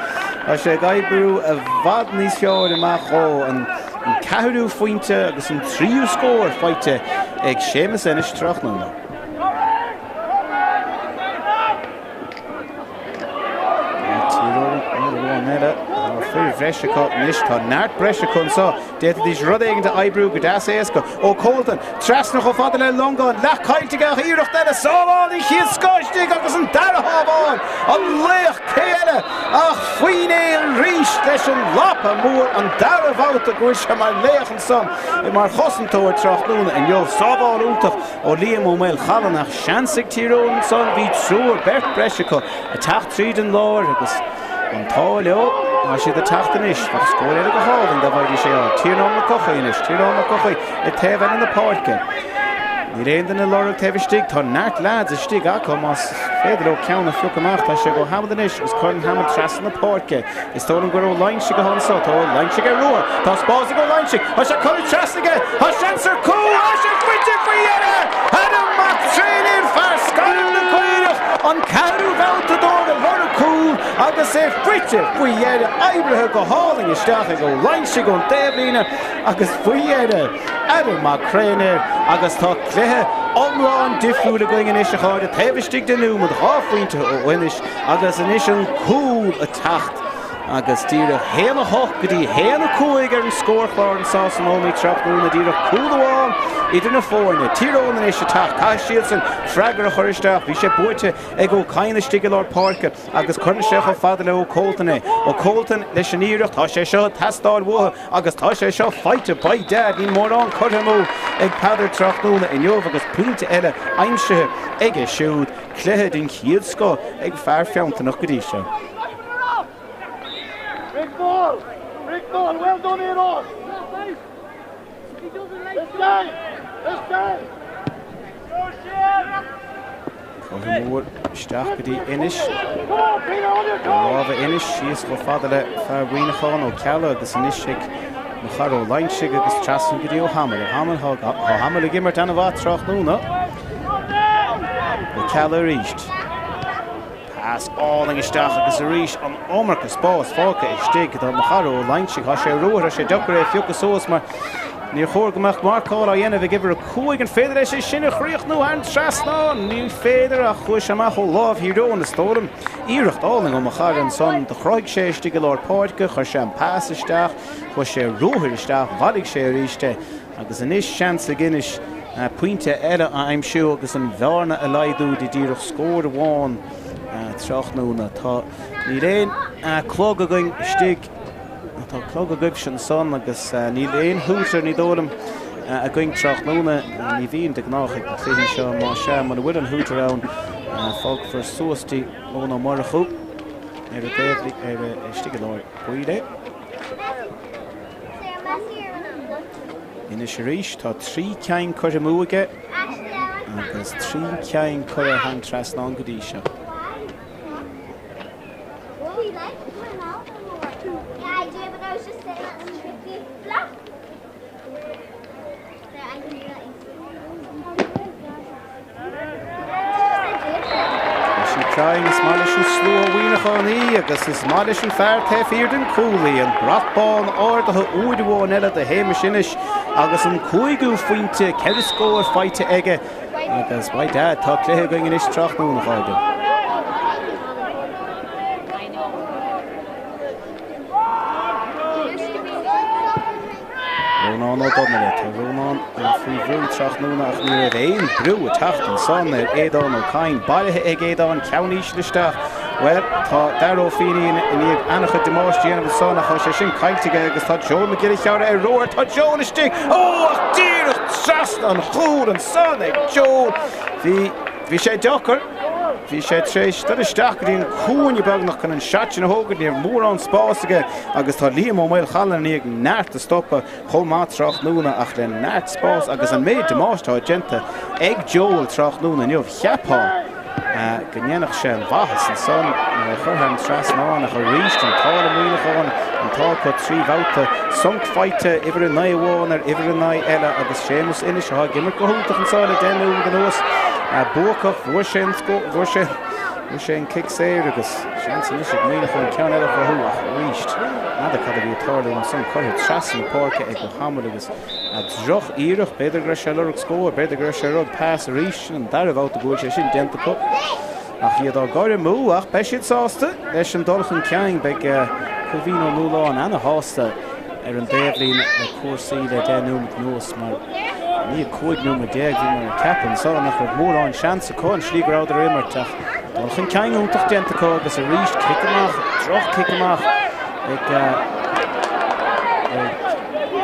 tá sé ag oibriú i bhfad níos fearr amach dhó. An ceathrú phointe agus an tríú scór faighte ag Séamus Ennis tráthnóna. Tír Eoghain uair amháin eile. Tá fir bhreise acu anois. Tá neart breise acu anseo. D'fhéadfaidís rud éigin a oibriú go deas éasca. Ó Cóiltean, trasna chomh fada le Longán. Leath caillte aige ach iarracht eile. Sábháil an chéad scoth istigh agus an dara shábháil. An laoch cé eile ach Finné arís leis an lapa mór an dara bhabhta go bhfuil sé mar laoch ansan mar chosantóir tráthnóna inniu. Sábháil iontach. Ó Liam Ó Maolchallann ach seans ag Tír Eoghain ansan, bhí triúr, beirt breise acu ag teacht tríd an lár agus an t-ádh leo. Tá siad ag teacht anois. Bheadh scór eile go hálainn dá bhfaighidís é. Tiarnán Mac Eochaidh anois. Tiarnán Mac Eochaidh ag taobh eile na páirce. Níl aon duine á lorg taobh istigh. Tá neart leaids istigh acu más féidir leo ceann a phiocadh amach. Tá sé ag Ó hAdhmaill anois agus cuireann Hamill trasna na páirce. Is dóigh liom gur Ó Loingsigh atá anso. Tá Ó Loingsigh ar ruathar. Tá spás ag Ó Loingsigh. Tá sé curtha trasna aige. Tá seans ar chúl. Tá sé faighte faoi dheireadh! Adam Mac Tréinléir, fear Scairbh na Caorach, an ceathrú babhta dóibh ag lorg cúl agus é faighte faoi dheireadh. Oibrithe go hálainn isteach ag Ó Loingsigh ón taobhlíne agus faoi dheireadh Adam Mac Tréinléir agus tá cluiche iomlán difriúil againn anois a chairde taobh istigh de nóiméad, 2 phointe ó Inis agus anois an cúl ag teacht agus díreach 1, 8 go dtí 1, 5 ar an scórchlár anso san Ómaigh tráthnóna, díreach cúl amháin idir na foirne. Tír Eoghain anois ag teacht, caithfidh siadsan freagra a chur isteach. Bhí sé buaite ag Ó Cadhain istigh i lár páirce agus cuireann sé chomh fada le Ó Colton é. Ó Colton leis an iarracht, tá sé seo ag teastáil uathu agus tá sé seo faighte by dad, níl mórán curtha amú ag Peadar tráthnóna inniu agus pointe eile aimsithe aige siúd. Cluiche den chéad scoth ag fear Feanntanach go dtí seo. Curtha mór isteach go dtí Inis. Ó lámha Inis síos chomh fada le fear Mhuineacháin, Ó Ceallaigh agus anois ag mo chara Ó Loingsigh agus trasna go dtí Ó hAdhmaill. Ó hAdhmaill, tá Ó hAdhmaill ag imirt ana-mhaith tráthnóna. Ó Ceallaigh arís. Pas álainn isteach agus arís an iomarca spáis fágtha istigh do mo chara Ó Loingsigh. Tá sé ruathar, tá sé deacair é a phiocadh suas mar níor chóir go mbeadh marcáil á dhéanamh ag uimhir 5. An féidir leis é sin a chríochnú thar an trasnán? Ní féidir ach chuaigh sé amach ó lámh Thír Eoghain is dóigh liom. Iarracht álainn ó mo chara ansan. Do chruthaigh sé istigh i lár páirce, chuir sé an pas isteach, chuaigh sé ruathar isteach, bhailigh sé arís é. Agus anois seans ag Inis pointe eile a aimsiú agus an bhearna a laghdú de díreach scór amháin tráthnóna. Tá, níl aon clog againn istigh, tá clog agaibhse ansan agus níl aon hooter, ní dóigh liom, againn tráthnóna. Ní bhíonn de gnách ag na cluichí seo, má sea, muna bhfuil an hooter ann, fágfar suas dtí Eoin Ó Murchú ar an dtaobh, ar istigh i lár baill é. Anois arís, tá 3 ceann curtha amú aige agus 3 ceann curtha thar an trasnán go dtí seo. Leis an Crainn, is maith leis an slua Mhuineacháin í agus is maith leis an fear taobh thiar den chúl í. An brat bán ardaithe uair amháin eile do Shéamus Ennis agus an cúigiú phointe, 4 scór faighte aige agus by dad tá cluiche againn anois tráthnóna, a chairde. Rónán Ó Donnaile, Tá Rónán faoi bhrú tráthnóna ach ní raibh aon brú ag teacht ansan ar Aodán Ó Cadhain. Bailithe ag Aodán, ceann íseal isteach. Bhuel, tá Darragh Ó Fínín i ndiaidh an-chuid damáiste a dhéanamh ansan ach tá sé sin caillte aige agus tá Joel Mac Giolla Chearra ar ruathar. Tá Joel istigh! Ó, ach díreach trasna an chúil ansan ag Joel. Bhí, bhí sé deacair. Bhí sé tar éis dul isteach go dtí an cúinne beagnach chun an shot sin a thógaint, ní raibh mórán spáis aige agus tá Liam Ó Maolchallann i ndiaidh neart a stopadh chomh maith tráthnóna ach le neart spáis agus an méid damáiste atá déanta ag Joel tráthnóna inniu, cheapfá go ndéanfadh sé an mhaitheas ansan nuair a chur thar an trasnán ach arís an t-ádh le Muineachán an t-ádh acu 3 bhabhta sonc faighte, uimhir 9 amháin ar uimhir 9 eile agus Séamus Ennis atá ag imirt go hiontach anseo le 10 nóiméad anuas. Buacach, fuair sé an fuair sé fuair sé an cic saor agus seans anois ag Muineachán ceann eile a chruthú ach arís n'fheadar cad a bhí ag tarlú ansan curtha trasna na páirce ag Ó hAdhmaill agus droch iarracht, b'fhéidir go raibh sé ag lorg scór, b'fhéidir go raibh sé ag lorg pas arís, sin an dara bhabhta go bhfuil sé sin déanta acu. Ach iad á gcur amú ach beidh siad sásta leis an dul chun cinn. Beidh Caoimhín Ó Nualláin ana-shásta ar an dtaobhlíne le cúrsaí le 10 nóiméad anuas mar i ndiaidh 15 nóiméad bhíomar ag ceapadh anso nach raibh mórán seans acu an slí go rabhadar ag imirt ach dul chun cinn iontach déanta acu agus arís cic amach, droch cic amach ag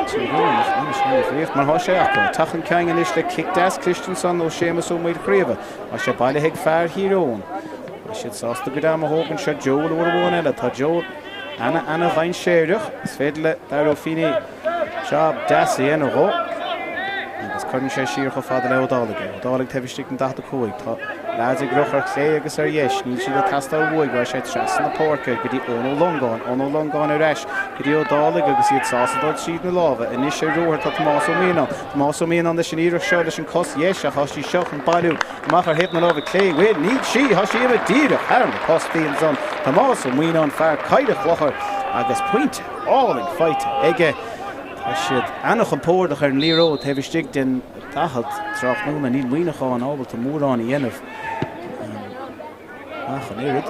Tír Eoghain ach níl sé ina ríocht mar tá sé acu. Teacht chun cinn anois le cic deas cliste ansan ó Séamus Ó Maoilchraoibhe. Tá sé bailithe ag fear Thír Eoghain. Tá siad sásta go am a thógann seo Joel uair amháin eile. Tá Joel. Ana, ana dhainséarach. Is féidir le Dara Ó Fínné jab deas a dhéanamh dhó agus cuireann sé siar chomh fada le Ó Dálaigh é. Ó Dálaigh taobh istigh den 45. Tá leaids ag rith ar chlé agus ar dheis. Níl siad ag teastáil uaidh. Raghaidh sé trasna na páirce go dtí Eoin Ó Longáin. Eoin Ó Longáin ar ais go dtí Ó Dálaigh agus iad sásta dul tríd na lámha. Anois ar ruathar tá Tomás Ó Mianáin. Tomás Ó Mianáin leis an iarracht seo leis an cos dheis ach tá sí seo chun bailiú amach ar thaobh na láimhe clé. Bhuel, níl sí, tá sí imithe díreach thar na postaí ansan. Tomás Ó Mianáin, fear Coill an Chlochair agus pointe álainn faighte aige. Tá siad ana-chompordach ar an liathróid taobh istigh den 40 tráthnóna. Níl Muineachán ábalta mórán a dhéanamh ach an oiread.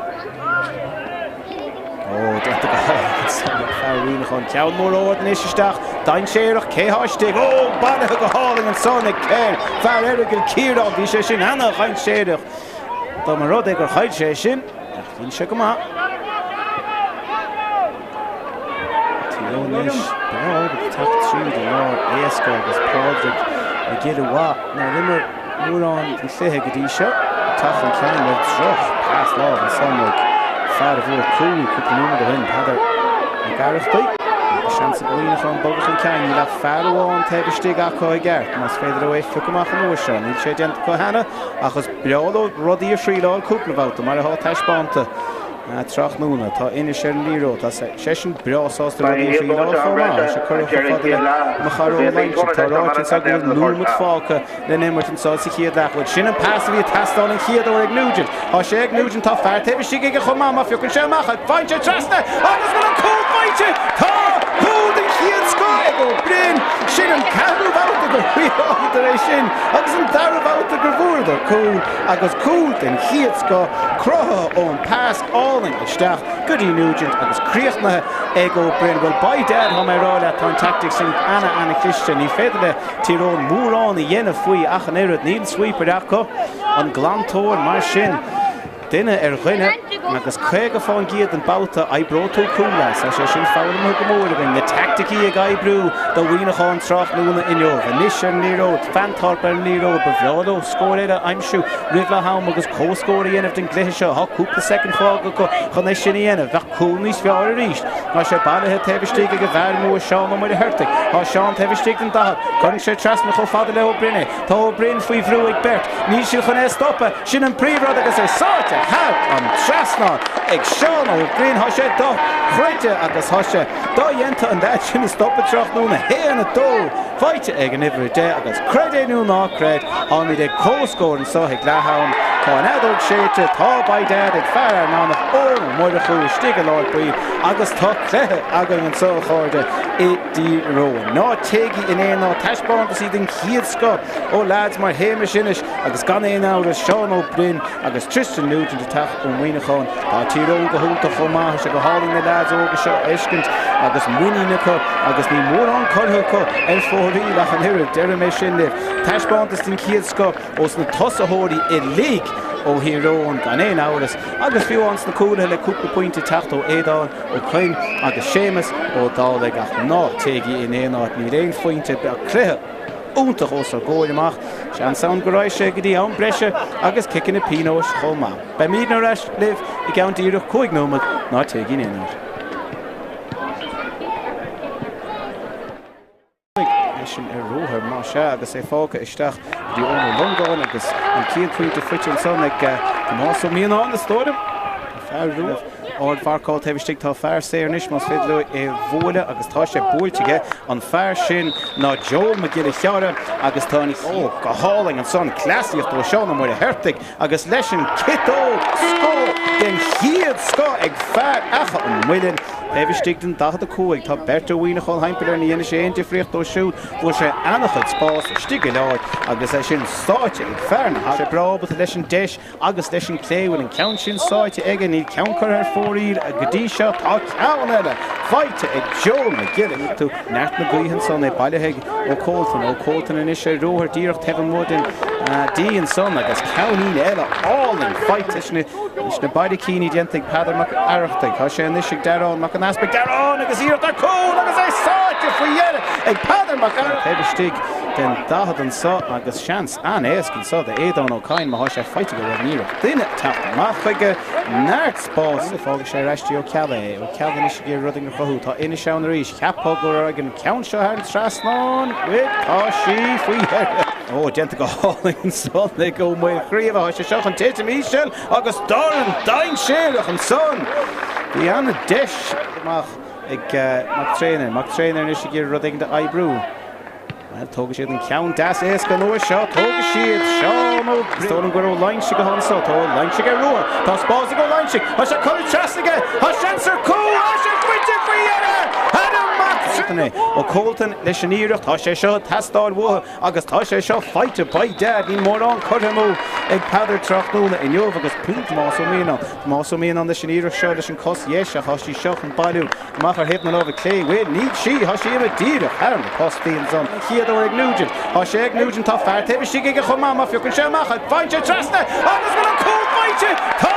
Ó, déanta go hálainn ansan ag fear Mhuineacháin. Ceann mór ard anois isteach. Dainséarach, cé thá istigh? Ó, bailithe go hálainn ansan ag Kerr, fear Errigal Ciarán. Bhí sé sin ana-dhainséarach. Dá mba rud é gur chaill sé sin. Ach bhí sé go maith. Tír Eoghain anois, breá ábalta teacht tríd an lár éasca agus Pádraig Mac Giolla Mhaith, nár imir mórán den chluiche go dtí seo, ag teacht chun cinn le droch pas lámh ansan ag fear a bhfuair cúl cúpla nóiméad ó shin, Peadar Mac Arrachtaigh. Agus seans ag Muineachán bogadh chun cinn, níl ach fear amháin taobh istigh acu i gceart, más féidir leo é a phiocadh amach an uair seo. Níl sé déanta acu cheana ach is breá leo rudaí a thriaileáil cúpla babhta, mar atá taispeánta tráthnóna. Tá Ennis ar an liathróid. Tá seisean breá sásta rudaí a thriaileáil chomh maith. Tá sé curtha chomh fada le Machaire Ó Loingsigh. Tá ráite anseo go bhfuil nóiméad fágtha le n-imirt anseo sa chéad leath. Bhuel, sin an pas a bhí ag teastáil an chéad uair ag Nugent. Tá sé ag Nugent. Tá fear taobh istigh aige chomh maith. Má phiocann sé amach é, faigheann sé trasna agus bhfuil an cúl faighte! Tá! Cúl den chéad scoth ag Ó Broin! Sin an ceathrú babhta gur thriaileáladar é sin agus an dara babhta gur bhfuaireadar cúl agus cúl den chéad scoth cruthaithe ón pas álainn isteach go dtí Nugent agus críochnaithe ag Ó Broin. Bhuel, by dad, tá mé ag rá leat, tá an teaictic sin ana-ana-chliste. Ní féidir le Tír Eoghain mórán a dhéanamh faoi ach an oiread. Níl sweeper acu, an glantóir mar sin. Duine ar dhuine, agus 50% den babhta, oibreoidh tú cúl as. Tá sé sin foghlamtha go mór againn, na teaicticí ag oibriú do Mhuineachán tráthnóna inniu. Anois ar an liathróid, Fanthorpe ar an liathróid, ba bhreá leo scór eile a aimsiú roimh leath am agus comhscór a dhéanamh den gcluiche seo. Tá cúpla soicind fágtha acu chun é sin a dhéanamh. Bheadh cúl níos fearr arís. Tá sé bailithe taobh istigh ag an bhfear nua Seán Ó Muircheartaigh. Tá Seán taobh istigh den 40. Cuireann sé trasna chomh fada le Ó Broin é. Tá Ó Broin faoi bhrú ag beirt. Níl siad chun é a stopadh. Sin an príomhrud agus é sáite thar an trasnán ag Seán Ó Broin. Tá sé dochreidte agus tá sé dodhéanta an leaid sin a stopadh tráthnóna. 1, 2 faighte ag an uimhir 10 agus creid é nó ná creid, táimid ag comhscór anseo ag leath am. Tá an fheadóg séidte, tá by dad ag fear Fhear Manach Eoin Ó Murchú istigh i lár baill agus tá cluiche againn anseo a chairde i dTír Eoghain. Ná téigí in aon áit, taispeántasaí den chéad scoth ó leaids mar Shéamus Ennis agus gan aon amhras Seán Ó Broin agus Tristan Nugent ag teacht ó Mhuineachán. Tá Tír Eoghain go hiontach chomh maith, tá sé go hálainn na leaids óga seo a fheiscint agus muinín acu agus níl mórán curtha acu ar fóraoil ach an oiread, déarfaidh mé sin libh. Taispeántas den chéad scoth ós na tosaitheoirí uilig ó Thír Eoghain gan aon amhras agus fiú amháin sna cúlaithe le cúpla pointe ag teacht ó Aodán Ó Coinn agus Séamus Ó Dálaigh ach ná téigí in aon áit, níl aon phointe beidh cluiche iontach os ár gcomhair amach. Seans ann go raghaidh sé go dtí am breise agus ciceanna pionóis chomh maith. Beimidne ar ais libh i gceann díreach 5 nóiméad, ná téigí in aon áit. Eisean ar ruathar, más ea, agus é fágtha isteach go dtí Eoin Ó Longáin agus an chéad phointe faighte ansan ag Tomás Ó Mianáin, is dóigh liom. Fear roimh ardmharcáil taobh istigh, tá fear saor anois más féidir leo é a bhualadh agus tá sé buailte aige. An fear sin ná Joel Mac Giolla Chearra agus tá an Ó, go hálainn ansan, cleasaíocht ó Seán Ó Muircheartaigh agus leis an ciotóg, scór den chéad scoth ag fear Achadh an Mhuilinn. Taobh istigh den 45, tá beirt ó Mhuineachán thimpeall air, ní dhéanfaidh sé aon difríocht dó siúd. Fuair sé an-chuid spáis istigh i lár agus é sin sáite ag fear na Tá sé breá ábalta leis an deis agus leis an clé. Bhfuil an ceann sin sáite aige? Níl ceann curtha ar fóraoil go dtí seo. Tá ceann eile faighte ag Joe Mac Giolla. Tú neart na gaoithe ansan, é bailithe ag Ó Cóiltean. Ó Cóiltean anois ar ruathar díreach taobh amuigh den D ansan agus ceainnín eile álainn faighte leis na barraicíní déanta ag Peadar Mac Arrachtaigh. Tá sé anois ag Dearán Mac an Easpaig. Dearán agus iarracht ar cúl agus é sáite faoi dheireadh ag Peadar Mac Arrachtaigh. Taobh istigh. den 40 anso agus seans an-éasca anso d'Aodán Ó Cadhain má thá sé faighte aige roimh an iarracht. Duine ag teacht amach chuige, neart spáis. Fágfaidh sé ar ais dtí Ó Ceallaigh é. Ó Ceallaigh anois ag iarraidh rud éigin a chruthú. Tá Inis ann arís. Cheapfá go raibh an ceann seo thar an trasnán. Tá sí faoi dheireadh. Ó, déanta go hálainn ansan ag Ó Maolchraoibhe. Tá sé seo chun titim íseal agus dorn dainséarach ansan. Bhí an-deis amach ag Mac Tréinir. Mac Tréinir anois ag iarraidh rud éigin a oibriú. Bhuel, tógfaidh siad an ceann deas éasca an uair seo. Tógfaidh siad Seán Ó Is dóigh liom gur Ó Loingsigh atá anso. Tá Ó Loingsigh ar ruathar. Tá spás ag Ó Loingsigh. Tá sé curtha trasna aige. Tá seans ar chúl. Tá sé faighte faoi dheireadh! Adam Mac Colton é. Ó Colton leis an iarracht. Tá sé seo ag teastáil uathu agus tá sé seo faighte by dad. Níl mórán curtha amú ag Peadar tráthnóna inniu agus pointe Tomás Ó Mianáin. Tomás Ó Mianáin leis an iarracht seo leis an cos dheis ach tá sí seo chun bailiú. Amach ar thaobh na láimhe clé, bhuel, níl sí, tá sí imithe díreach thar na postaí ansan. An chéad uair ag Nugent. Tá sé ag Nugent, tá fear taobh istigh aige chomh maith, má phiocann sé amach é, faigheann sé trasna agus bhfuil an cúl faighte! Tá!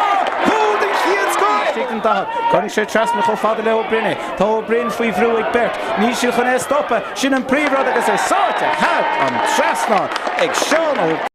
Cúl den chéad scoth! Istigh den 40, cuireann sé trasna chomh fada le Ó Broin é. Tá Ó Broin faoi bhrú ag beirt. Níl siad chun é a stopadh, sin an príomhrud agus é sáite thar an trasnán ag Seán Ó.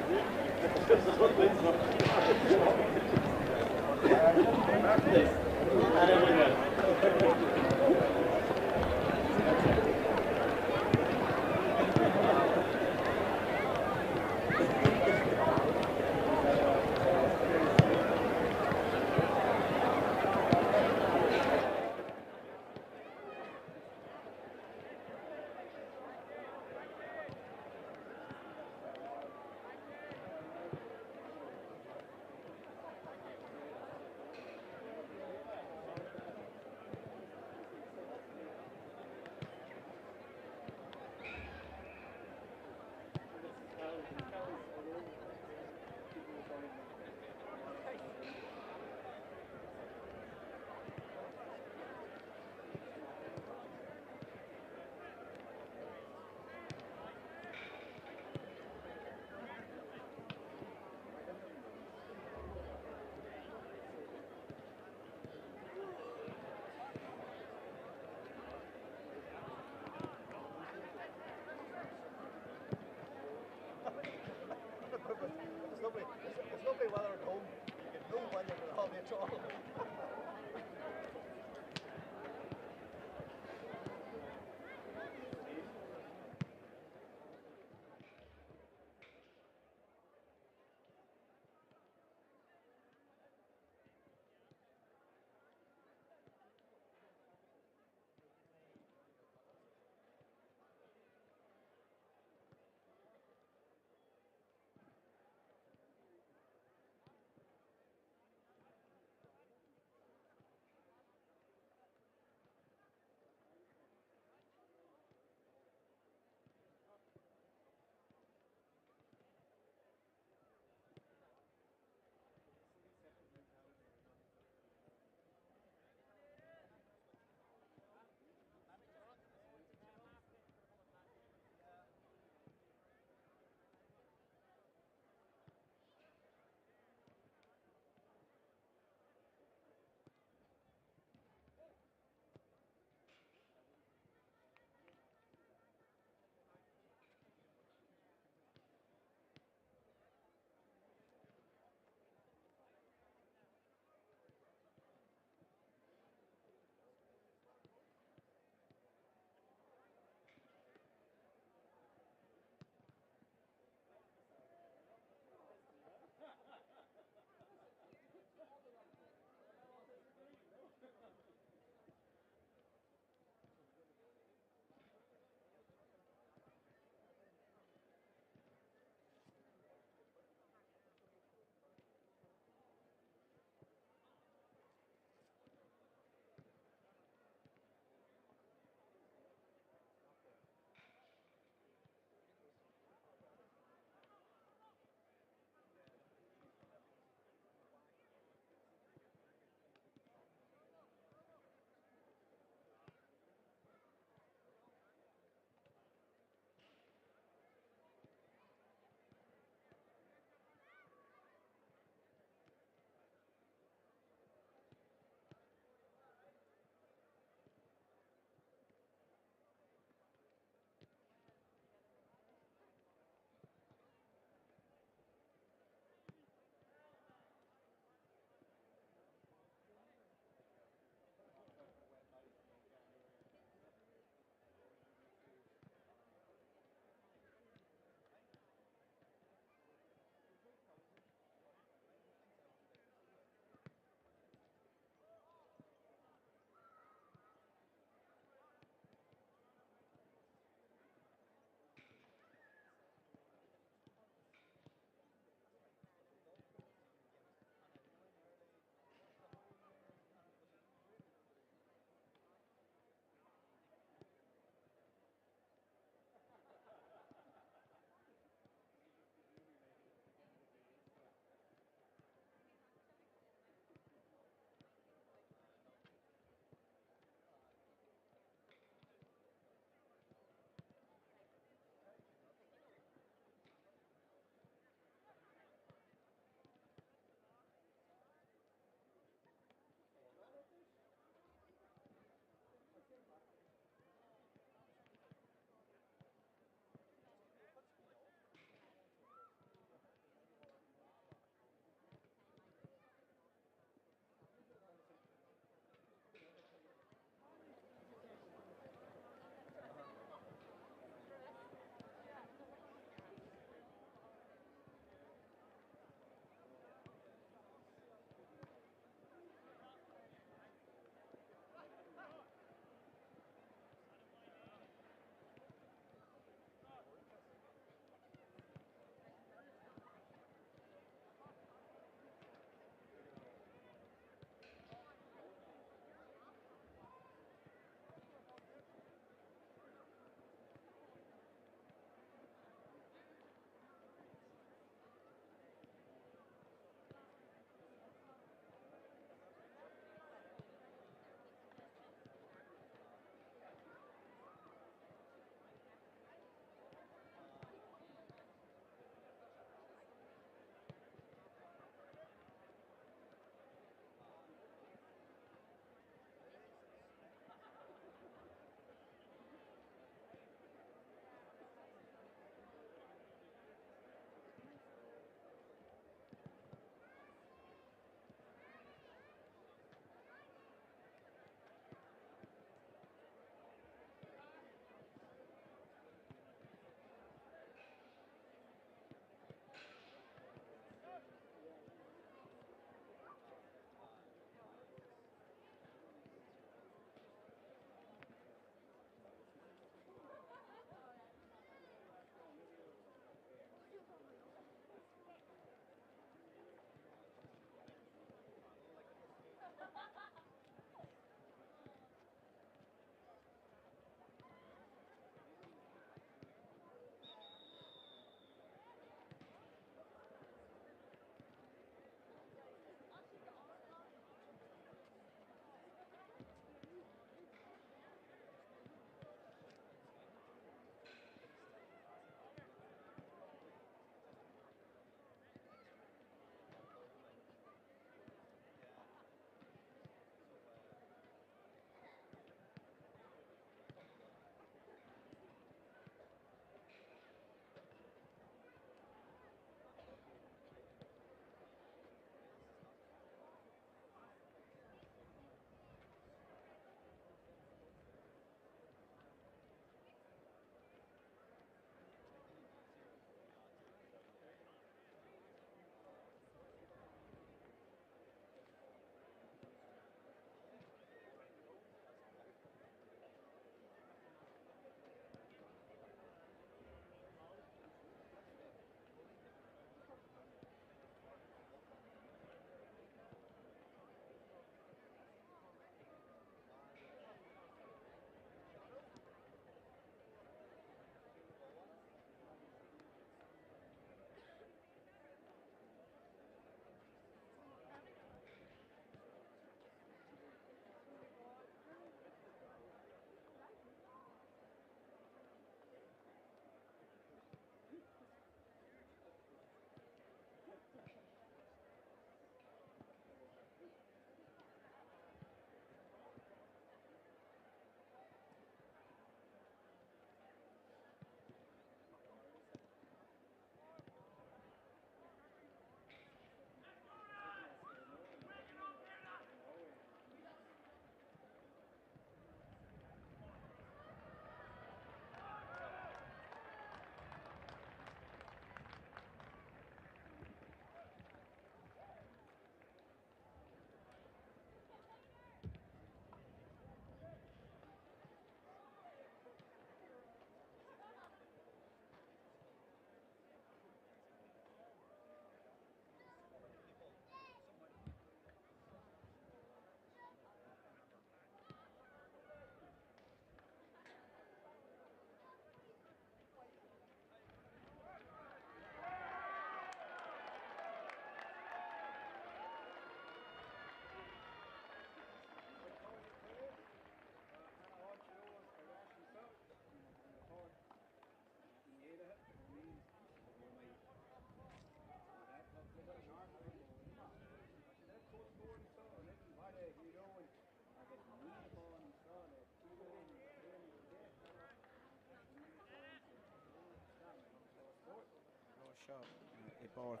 anseo i bPáirc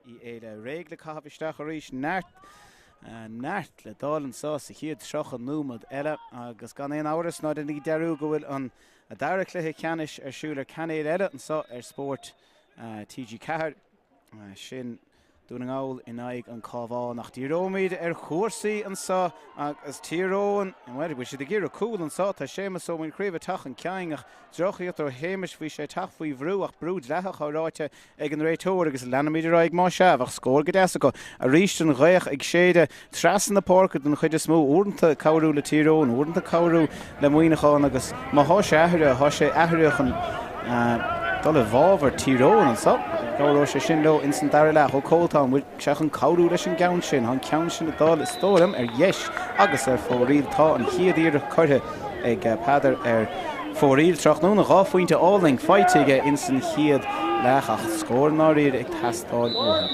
Uí Éilí. Réidh le caitheamh isteach arís. Neart, neart le dul anseo sa chéad 30 nóiméad eile agus gan aon amhras ná déanaigí dearúd go bhfuil an dara cluiche ceannais ar siúl ar cainéal eile anseo ar Spórt TG4. Sin Dún na nGall in aghaidh an Cabhán ach díreoimid ar chúrsaí anseo agus Tír Eoghain, bhuel, bhfuil siad ag iarraidh cúl anseo? Tá Séamus Ó Maolchraoibhe ag teacht chun cinn ach drochiarracht ó Shéamus, bhí sé ag teacht faoi bhrú ach brú dleathach á ráite ag an réiteoir agus leanfaimid ar aghaidh más ea, bheadh scór go deas acu. Arís an ghaoth ag séideadh trasna na páirce den chuid is mó, uaireanta ag cabhrú le Tír Eoghain, uaireanta ag cabhrú le Muineachán agus má thá sé athraithe, thá sé athraithe chun dul i bhfabhar Tír Eoghain anso. Cabhróidh sé sin leo ins an dara leath. Ó Cólltáin, an bhfuil sé chun cabhrú leis an gceann sin? Thá an ceann sin ag dul, is dóigh liom, ar dheis agus ar fóraoil. Tá an chéad iarracht curtha ag Peadar ar fóraoil tráthnóna. 2 phointe álainn faighte aige ins an chéad leath ach scór i ndáiríre ag teastáil uathu.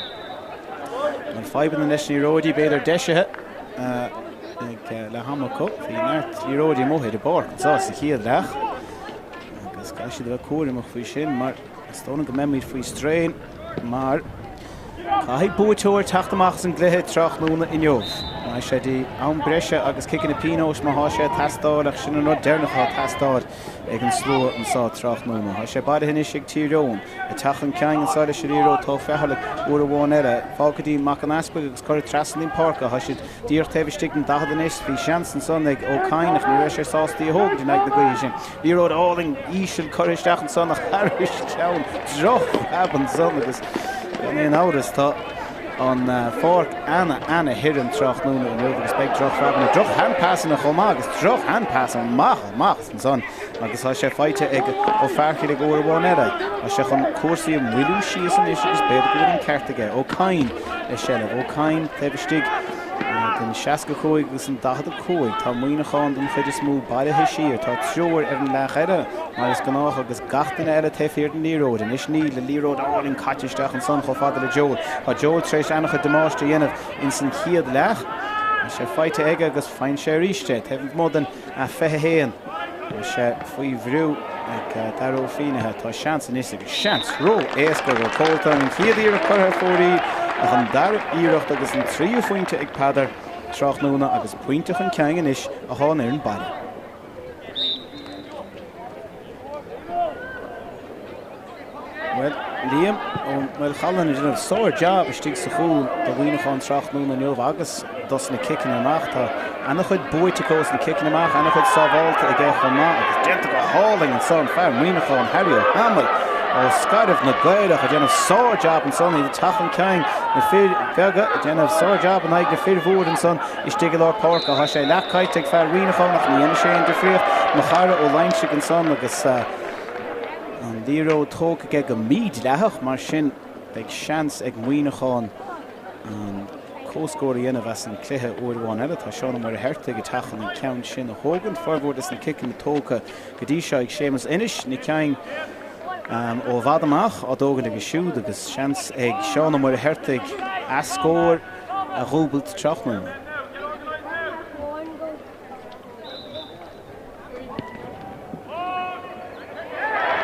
Bhfuil fadhbanna leis na liathróidí, b'fhéidir, deisithe ag leath ama acu. Bhí neart liathróidí amuigh ar an bpáirc anseo sa chéad leath agus caithfidh siad a bheith cúramach faoi sin mar is dóigh liom go mbeimid faoi strain mar caithfidh buaiteoir teacht amach as an gcluiche tráthnóna inniu. Beidh sé dtí am breise agus ciceanna pionóis má thá sé ag teastáil ach sin an rud deireanach atá ag teastáil ag an slua anseo tráthnóna. Tá sé bailithe anois ag Tír Eoghain. Ag teacht chun cinn anseo leis an liathróid tá Ó Fiatharlaigh uair amháin eile. Fágtha go dtí Mac an Easpaig agus curtha trasna an pháirc. Tá siad díreach taobh istigh den 40 anois. Bhí seans ansan ag Ó Cadhain ach ní raibh sé sásta í a thógaint in aghaidh na gaoithe sin. Liathróid álainn íseal curtha isteach ansan ach thairis ceann droch-phreab ansan agus gan aon amhras tá an pháirc ana ana thirim tráthnóna inniu agus beidh droch-phreabanna, droch-handpassanna chomh maith agus droch-handpass amach amach ansan agus tá sé faighte ag Ó Faircheallaigh uair amháin eile. Tá sé chun cúrsaí a mhoilliú síos anois agus b'fhéidir go bhfuil an ceart aige. Ó Cadhain le seilbh. Ó Cadhain taobh istigh den 65 agus an 45. Tá Muineachán den chuid is mó bailithe siar. Tá triúr ar an leath eile mar is gnách agus gach duine eile taobh thiar den liathróid. Anois níl an liathróid álainn caite isteach ansan chomh fada le Joel. Tá Joel tar éis an-chuid damáiste a dhéanamh ins an chéad leath. Tá sé faighte aige agus faigheann sé arís é taobh amuigh den 21. Tá sé faoi bhrú ag Dara Ó Fínthe. Tá seans anois agus seans ró-éasca ag Ó Cólltáin. An chéad iarracht curtha ar fóraoil ach an dara iarracht agus an tríú phointe ag Peadar tráthnóna agus pointe chun cinn anois atá an fhoireann baile. Bhuel, Liam Ó Maolchallann ag déanamh sár-jab istigh sa chúl do Mhuineachán tráthnóna inniu agus dos na ciceanna amach. Tá ana-chuid buaite acu sna ciceanna amach, ana-chuid sábhálta aige chomh maith agus déanta go hálainn ansan an fear Muineachán, Harry Ó hAdhmaill ó Scairbh na Gaelach ag déanamh sár-jab ansan, iad ag teacht chun cinn, na fir bheaga ag déanamh sár-jab in aghaidh na fir mhór ansan istigh i lár páirce. Tá sé leath caillte ag fear Mhuineacháin ach ní dhéanfaidh sé aon difríocht. Mo chara Ó Loingsigh ansan agus. An liathróid tógtha aige go mídhleathach, mar sin beidh seans ag Muineachán an comhscór a dhéanamh as an cluiche uair amháin eile. Tá Seán Ó Muircheartaigh ag teacht chun an ceann sin a thógaint. Formhór des na ciceanna tógtha go dtí seo ag Séamus Ennis, na cinn ó i bhfad amach á dtógaint aige siúd agus seans ag Seán Ó Muircheartaigh a scór a dhúbailt tráthnóna.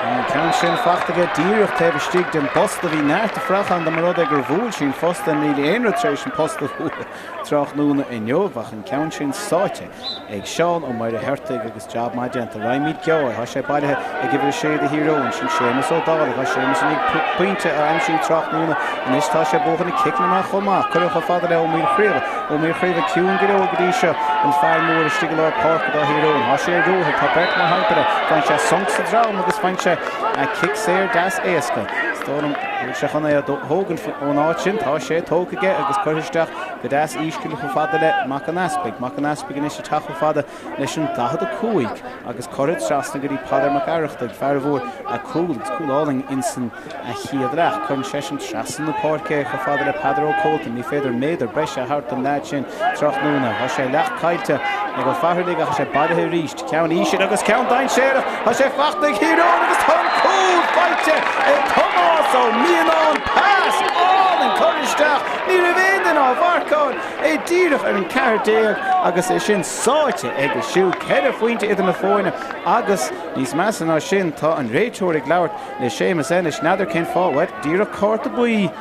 An ceann sin fachta aige díreach taobh istigh den bposta. Bhí neart fraoch ann dá mba rud é gur bhuail sí an posta. Níl aon rud tar éis an posta a bhualadh tráthnóna inniu ach an ceann sin sáite ag Seán Ó Muircheartaigh agus jab maith déanta. Raghaimid gearr. Tá sé bailithe ag uimhir 6 do Thír Eoghain. Sin Séamus Ó Dálaigh. Tá Séamus i ndiaidh pointe a aimsiú tráthnóna. Anois tá sé ag buachan na ciceanna amach chomh maith. Curtha chomh fada le Ó Maolchraoibhe. Ó Maolchraoibhe ciúin go leor go dtí seo, an fear mór istigh i lár páirce do Thír Eoghain. Tá sé ar ruathar, tá beirt mar shampla, faigheann sé sonc sa drom agus faigheann sé cic saor deas éasca. Is dóigh liom go bhfuil sé chun é a thógaint ón áit sin. Tá sé tógtha aige agus curtha isteach go deas íseal chomh fada le Mac an Easpaig. Mac an Easpaig anois ag teacht chomh fada leis an 45 agus curtha trasna go dtí Peadar Mac Oireachtaigh, fear a bhfuair cúl agus cúl álainn insan a chéad leath. Cuireann seisean trasna na páirce é chomh fada le Peadar Ó Cólltáin. Ní féidir méadar breise a thabhairt don leaid sin tráthnóna. Tá sé leath caillte ag Ó Faircheallaigh ach tá sé bailithe arís. Ceann íseal agus ceann dainséarach. Tá sé fachta ag Thír Eoghain agus tá an cúl faighte ag Tomás Ó Mianáin. Pas álainn! curtha isteach! Ní raibh aon duine á mharcáil! É díreach ar an 14 agus é sin sáite aige siúd. Ceithre phointe idir na foirne agus níos measa ná sin, tá an réiteoir ag labhairt le Séamus Ennis. N'fheadar cén fáth, bhuel, díreach cárta buí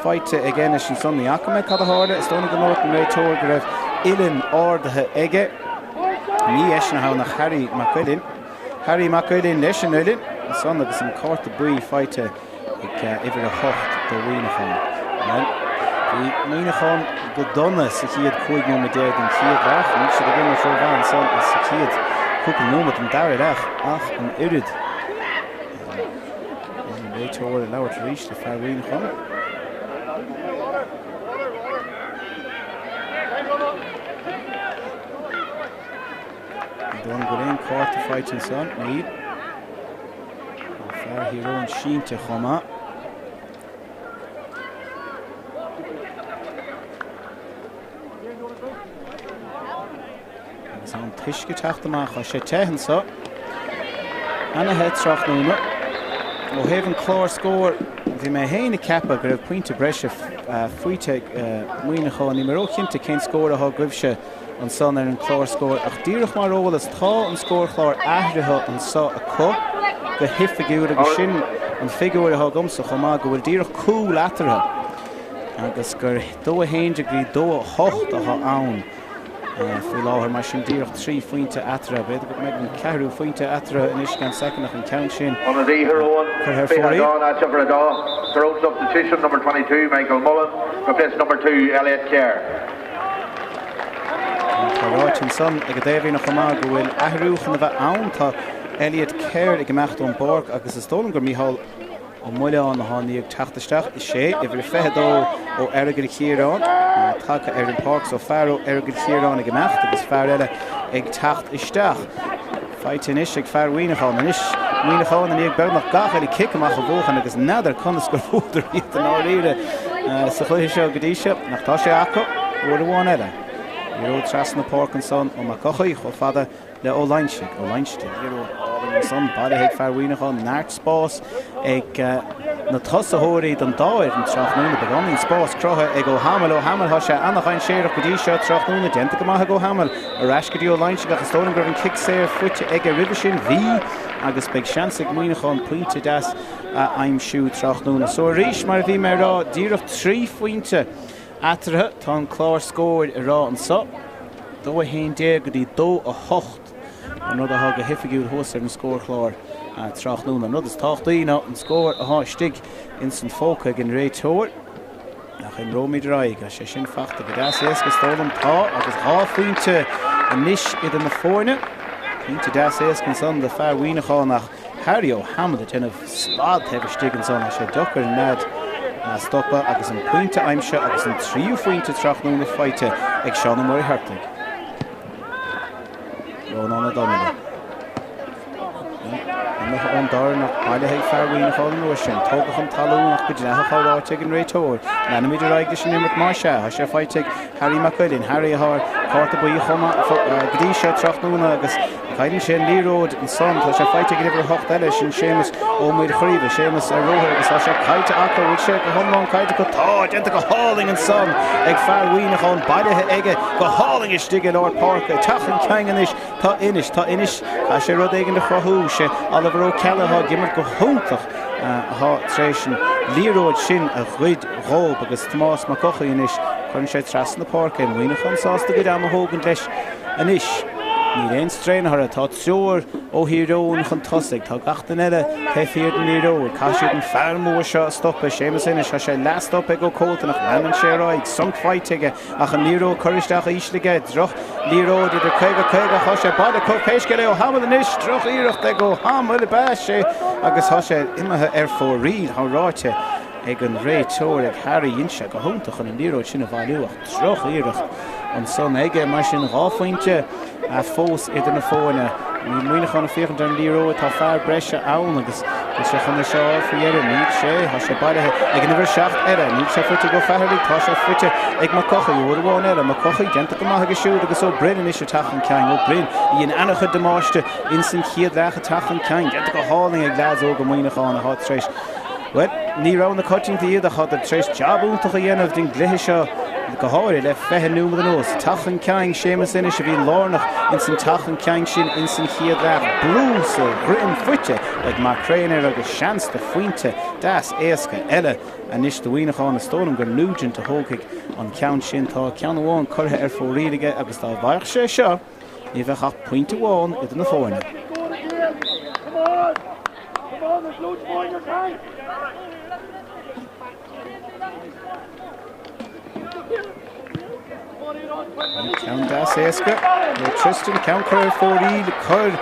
faighte ag Ennis ansan. Ní fhaca mé cad a tharla. Is dóigh liom go ndúirt an réiteoir go raibh uillinn ardaithe aige. Ní eisean atá ann ach Harry Mac Uilinn. Harry Mac Uilinn leis an uillinn ansan agus an cárta buí faighte ag uimhir 8 do Mhuineachán. Bhuel, bhí Muineachán go dona sa chéad 15 nóiméad den chéad leath. Níl siad ag imirt rómhaith ansan sa chéad cúpla nóiméad den dara leath ach an oiread. An réiteoir ag labhairt arís le fear Mhuineacháin. Ní dóigh liom go bhfuil aon cárta faighte ansan. Níl. Tá fear Thír Eoghain sínte chomh maith. Agus an t-uisce ag teacht amach, tá sé te anseo. Ana-the tráthnóna. Ó thaobh an clár scóir, bhí mé féin ag ceapadh go raibh pointe breise faighte ag Muineachán. Níl mé róchinnte cén scór atá agaibhse ansan ar an chlár scóir ach díreach mar eolas tá an scórchlár athraithe anso acu go hoifigiúil agus sin an figiúr atá agamsa chomh maith go bhfuil díreach cúl eatarthu agus gur 2-11 go dtí 2-8 atá ann faoi láthair mar sin díreach 3 phointe eatarthu. B'fhéidir go mbeidh an ceathrú phointe eatarthu anois i gceann soicind ach an ceann sin Ionadaí Thír Eoghain, curtha ar fóraoil. 22 áit uimhir 2, Tyrone substitution number 22 Michael Mullen, replace number 2 Elliot Kerr. Tá ráite ansan ag an dtaobhlíne chomh maith go bhfuil athrú chun a bheith ann. Tá Elliot Kerr ag imeacht ón bpáirc agus is dóigh liom gur Mícheál Ó Maoileoin atá i ndiaidh teacht isteach. Is é, uimhir 22 ó Aireagal Chiaráin, tagtha ar an bpáirc so fear ó Aireagal Chiaráin ag imeacht agus fear eile ag teacht isteach. Faighte anois ag fear Mhuineacháin. Anois Muineachán i ndiaidh beagnach gach uile cic amach a bhuachan agus n'fheadar conas gur bhuadar iad i ndáiríre sa chluiche seo go dtí seo. Ach tá sé acu uair amháin eile. Liathróid trasna na páirce ansan ó Mac Eochaidh chomh fada le Ó Loingsigh. Ó Loingsigh liathróid álainn ansan bailithe ag fear Mhuineacháin. Neart spás ag na tosaitheoirí don dá fhoireann tráthnóna. Beagáinín spás cruthaithe ag Ó hAdhmaill. Ó hAdhmaill, tá sé ana-dhainséarach go dtí seo tráthnóna. Déanta go maith ag Ó hAdhmaill. Ar ais go dtí Ó Loingsigh ach is dóigh liom go raibh an cic saor faighte aige roimhe sin. Bhí agus beidh seans ag Muineachán pointe deas a aimsiú tráthnóna. So arís, mar a bhí mé ag rá, díreach 3 phointe eatarthu. Tá an clár scóir ag rá anso, 2-11 go dtí 2-8. An rud atá go hoifigiúil thuas ar an scórchlár tráthnóna. An rud is tábhachtaí ná an scór atá istigh ins an phóca ag an réiteoir. Ach imreoimid ar aghaidh. Tá sé sin fachta go deas éasca is dóigh liom. Tá agus 2 phointe anois idir na foirne. Pointe deas éasca ansan do fear Mhuineacháin ach Harry Ó hAdhmaill ag déanamh slad taobh istigh ansan. Tá sé deacair an leaid a stopadh agus an pointe aimsithe agus an tríú phointe tráthnóna faighte ag Seán Ó Muircheartaigh. Rónán Ó Donnaile. Imithe ón dorn ach bailithe ag fear Mhuineacháin an uair sin. Tógtha chun talún ach go dleathach á ráite ag an réiteoir. Leanfaimid ar aghaidh leis an imirt más ea. Tá sé faighte ag Harry Mac Uilinn. Harry atá ar chárta buí chomh maith go dtí seo tráthnóna agus cailleann sé an liathróid ansan. Tá sé faighte ag an uimhir 8 eile, sin Séamus Ó Maolchraoibhe. Séamus ar ruathar agus tá sé caillte acu. Bhfuil sé go hiomlán caillte acu? Tá! Déanta go hálainn ansan ag fear Mhuineacháin. Bailithe aige go hálainn istigh i lár páirce. Ag teacht chun cinn anois tá Inis. Tá Inis. Caithfidh sé rud éigin a chruthú. Sé Oliver Ó Ceallaigh atá ag imirt go hiontach atá tar éis an liathróid sin a ghoid dhób agus Tomás Mac Eochaidh anois. Cuireann sé trasna na páirce é. Muineachán sásta a gcuid ama a thógaint leis anois. Níl aon straonadh orthu. Tá triúr ó Thír Eoghain chun tosaigh. Tá gach duine eile taobh thiar den liathróid. Caithfidh siad an fear mór seo a stopadh, Séamus Ennis. Tá sé leath-stoptha ag Ó Cóilteanach. Leanann sé ar aghaidh. Sonc faighte aige ach an liathróid curtha isteach íseal aige. Droch liathróid idir 50 50. Tá sé bailithe acu. Pé scéal é Ó hAdhmaill anois. Droch iarracht ag Ó hAdhmaill ab ea sé agus tá sé imithe ar fóraoil. Tá ráite ag an réiteoir, ag Harry. Dhein sé go hiontach chun an liathróid sin a bhailiú ach droch iarracht ansan aige. Mar sin, 2 phointe fós idir na foirne. Níl Muineachán ag féachaint ar an liathróid, tá fear breise ann agus bhfuil sé chun é seo a fháil faoi dheireadh? Níl sé, tá sé bailithe ag an uimhir 7 eile. Níl sé faighte ag Ó Faitheartaigh, tá sé faighte ag Mac Eochaidh. Uair amháin eile, Mac Eochaidh déanta go maith aige siúd agus Ó Broin anois ag teacht chun cinn. Ó Broin a dhein an-chuid damáiste ins an chéad leath ag teacht chun cinn. Déanta go hálainn ag leaids óga Mhuineacháin atá tar éis. Bhuel, ní rogha na coitianta iad ach tádar tar éis jab iontach a dhéanamh den gcluiche seo, go háirithe le 20 nóiméad anuas. Teacht chun cinn Séamus Ennis a bhí lárnach ins an teacht chun cinn sin ins an chéad leath. Brú sa dhroim faighte ag Maigh Chromtha air agus seans do phointe deas éasca eile anois do Mhuineachán. Is dóigh liom gur Nugent a thógfaidh an ceann sin. Tá ceann amháin curtha ar fóraoil aige agus dá bhfaigheadh sé seo, ní bheadh ach pointe amháin idir na foirne. Ceann deas éasca ó Tristan, ceann curtha ar fóraoil, cur,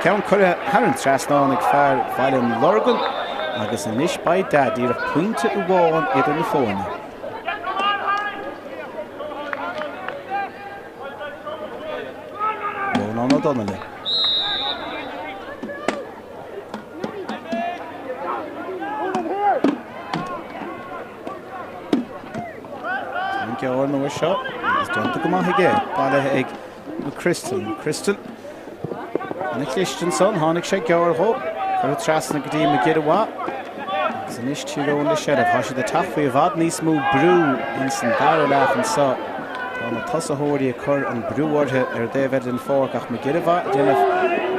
ceann curtha thar an trasnán ag fear Bhaile an Lorgan agus anois by dad díreach pointe amháin idir na foirne. Rónán Ó Donnaile. An gearr an uair seo agus déanta go maith aige, bailithe ag McChrystal. McChrystal ana chliste ansan, tháinig sé gearr dhó, curtha trasna go dtí Mac Giolla Mhaith. Agus anois Tír Eoghain le seilbh. Tá siad ag teacht faoi i bhfad níos mó brú ins an dara leath anso. Tá na tosaitheoirí ag cur an brú orthu ar an dtaobh eile den pháirc ach Mac Giolla Mhaith ag déanamh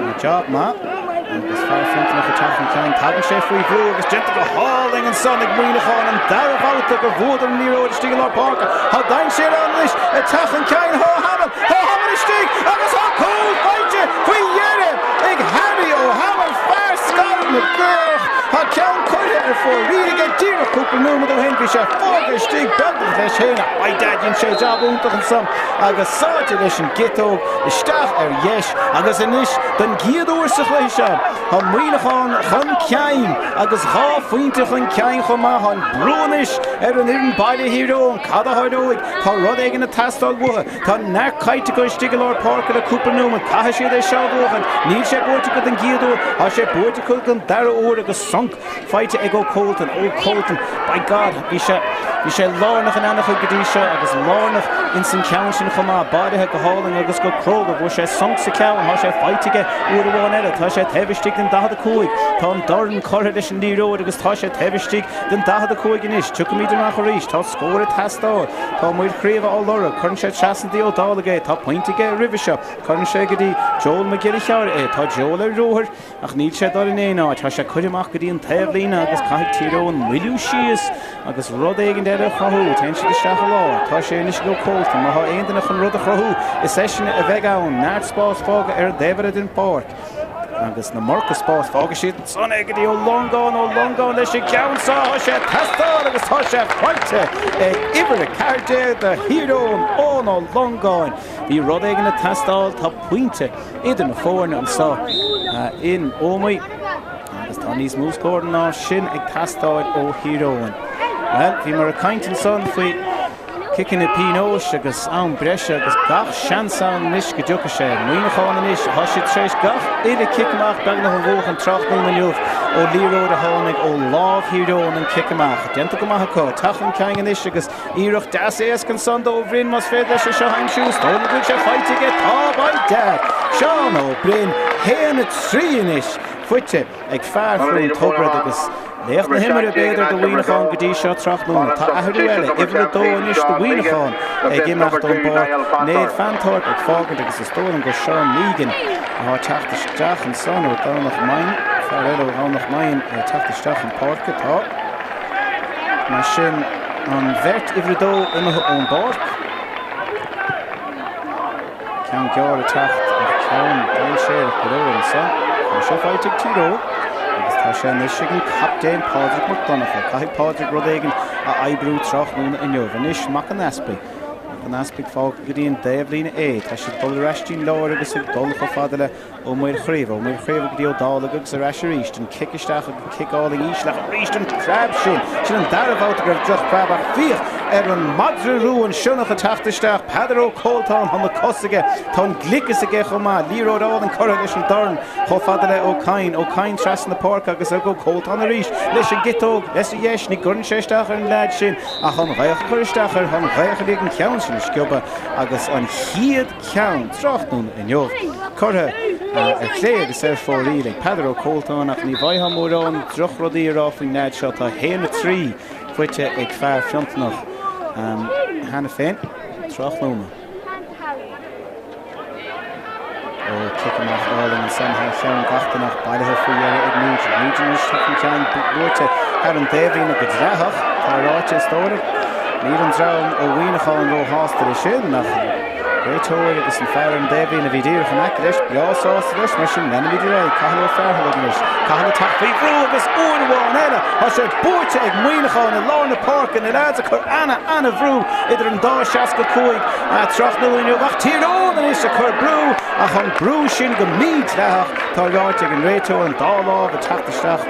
an job maith agus fear Fiontarnach ag teacht chun cinn. Tagann sé faoi bhrú agus déanta go hálainn ansan ag Muineachán an dara babhta gur bhuadar an liathróid istigh i lár páirce. Tá dainséar ann anois ag teacht chun cinn. Ó hAdhmaill! Ó hAdhmaill istigh agus tá cúl faighte faoi dheireadh ag Harry Ó hAdhmaill, fear Scarf na gCaorach. Tá ceann curtha ar fóraoil aige díreach cúpla nóiméad ó shin. Bhí sé fágtha istigh beagnach leis féin ach by dad dhein sé jab iontach ansan agus sáite leis an gciotóg isteach ar dheis agus anois don gcéad uair sa chluiche seo tá Muineachán chun cinn agus dhá phointe chun cinn chomh maith. Tá an brú anois ar an fhoireann baile Thír Eoghain. Cad a tharlóidh? Tá rud éigin ag teastáil uathu. Tá neart caite acu istigh i lár páirce le cúpla nóiméad. Caithfidh siad é seo a bhuachaint. Níl sé buaite acu den gcéad uair. Tá sé buaite acu den dara huair agus sonc faighte ag Ó Colton. Ó Colton, by God, bhí sé, bhí sé lárnach in an-chuid go dtí seo agus lárnach ins an ceann sin chomh maith. Bailithe go hálainn agus go cróga. Bhfuair sé sonc sa cheann. Tá sé faighte aige uair amháin eile. Tá sé taobh istigh den 45. Tá an dorn curtha leis an liathróid agus tá sé taobh istigh den 45 anois. Tiocfaimid amach arís. Tá scór ag teastáil. Tá Ó Maolchraoibhe á lorg. Cuireann sé trasna dtí Ó Dálaigh é. Tá pointe aige roimhe seo. Cuireann sé go dtí Joel Mac Giolla Chearra é. Tá Joel ar ruathar ach níl sé ag dul in aon áit. Tá sé curtha amach go dtí an taobhlíne agus caithfidh Tír Eoghain moilliú síos agus rud éigin eile a chruthú. Téann siad isteach i lár. Tá sé anois ag Ó Colton. Má tá aon duine chun rud a chruthú, is eisean a bheidh ann. Neart spáis fágtha ar an dtaobh eile den pháirc. Agus an iomarca spáis fágfaidh siad ansan é go dtí Ó Longáin, Ó Longáin leis an gceann seo, tá sé ag teastáil agus tá sé faighte ag uimhir 14 do Thír Eoghain, Eoin Ó Longáin. Bhí rud éigin ag teastáil, tá pointe idir na foirne anseo in Ómaigh agus tá níos mó scór ná sin ag teastáil ó Thír Eoghain. Bhuel, bhíomar ag caint ansan faoi Ciceanna pionóis agus am breise agus gach seans ann anois go dtiocfaidh sé. Muineachán anois, tá siad tar éis gach uile cic amach beagnach a bhuachan tráthnóna inniu ó liathróid a tháinig ó lámh Thír Eoghain an cic amach. Déanta go maith acu. Teacht chun cinn anois agus iarracht deas éasca ansan do Ó Broin más féidir leis é seo a aimsiú. Is dóigh liom go bhfuil sé faighte aige. Tá, by dad! Seán Ó Broin, 1-3 anois faighte. ag fear Chluain Tiobraid agus laoch na himeartha b'fhéidir do Mhuineachán go dtí seo tráthnóna. Tá athrú eile, uimhir a dó anois do Mhuineachán ag imeacht ón bpáirc, Néill Fanthorpe ag fágaint agus is dóigh liom gur Seán Meegan atá ag teacht isteach ansan ó Dhomhnach Maighin, fear eile ó Dhomhnach Maighin ag teacht isteach chun páirce. Tá, mar sin, an bheirt uimhir a dó imithe ón bpáirc. Ceann gearr ag teacht ach ceann dainséarach go leor ansan. Tá sé faighte ag Tír Eoghain agus tá sé anois ag an captaen Pádraig Mac Donncha. Caithfidh Pádraig rud éigin a oibriú tráthnóna inniu. Anois Mac an Easpaig. Mac an Easpaig fágtha go dtí an dtaobhlíne é. Tá siad ag dul ar ais dtí'n lár agus ag dul chomh fada le Ó Maolchraoibhe, Ó Maolchraoibhe go dtí Ó Dálaigh agus ar ais arís. An cic isteach agus cic álainn íseal ach arís an preab sin. Sin an dara babhta go raibh drochphreab ach féach ar an madra rua an sionnach ag teacht isteach. Peadar Ó Cóltáin, tá na cosa aige, tá an gliceas aige chomh maith. Liathróid álainn curtha leis an dorn chomh fada le Ó Cadhain. Ó Cadhain trasna na páirce agus ag Ó Cóltáin arís leis an gciotóg, leis a dheis. Ní gcuireann sé isteach ar an leaid sin ach an ghaoth a chur isteach air. An ghaoth a lig an ceann sin a sciobadh agus an chéad ceann tráthnóna inniu curtha. ar chlé agus ar fóraoil ag Peadar Ó Cólltáin ach ní bhfaightheá mórán drochrudaí a rá faoin leaid seo. Tá 1-3 faighte ag fear Fiontanach cheana féin tráthnóna. Ó, cic amach álainn ansan thar cheann gach duine ach bailithe faoi dheireadh ag Nugent. Nugent anois ag teacht chun cinn, buaite thar an dtaobhlíne go dleathach, tá ráite is dóigh liom. Níl an dream ó Mhuineachán róshásta leis sin ach an réiteoir agus an fear ar an dtaobhlíne a bhí díreach in aice leis breá sásta leis, mar sin leanfaimid ar aghaidh. Cathal Ó Fearthallaigh anois. Cathal ag teacht faoi bhrú agus uair amháin eile tá sé buaite ag Muineachán i lár na páirce, na leaids ag cur ana, ana-bhrú idir an dá 65 tráthnóna inniu ach Tír Eoghain anois ag cur brú ach an brú sin go mídhleathach tá ráite ag an réiteoir an dá lámh ag teacht isteach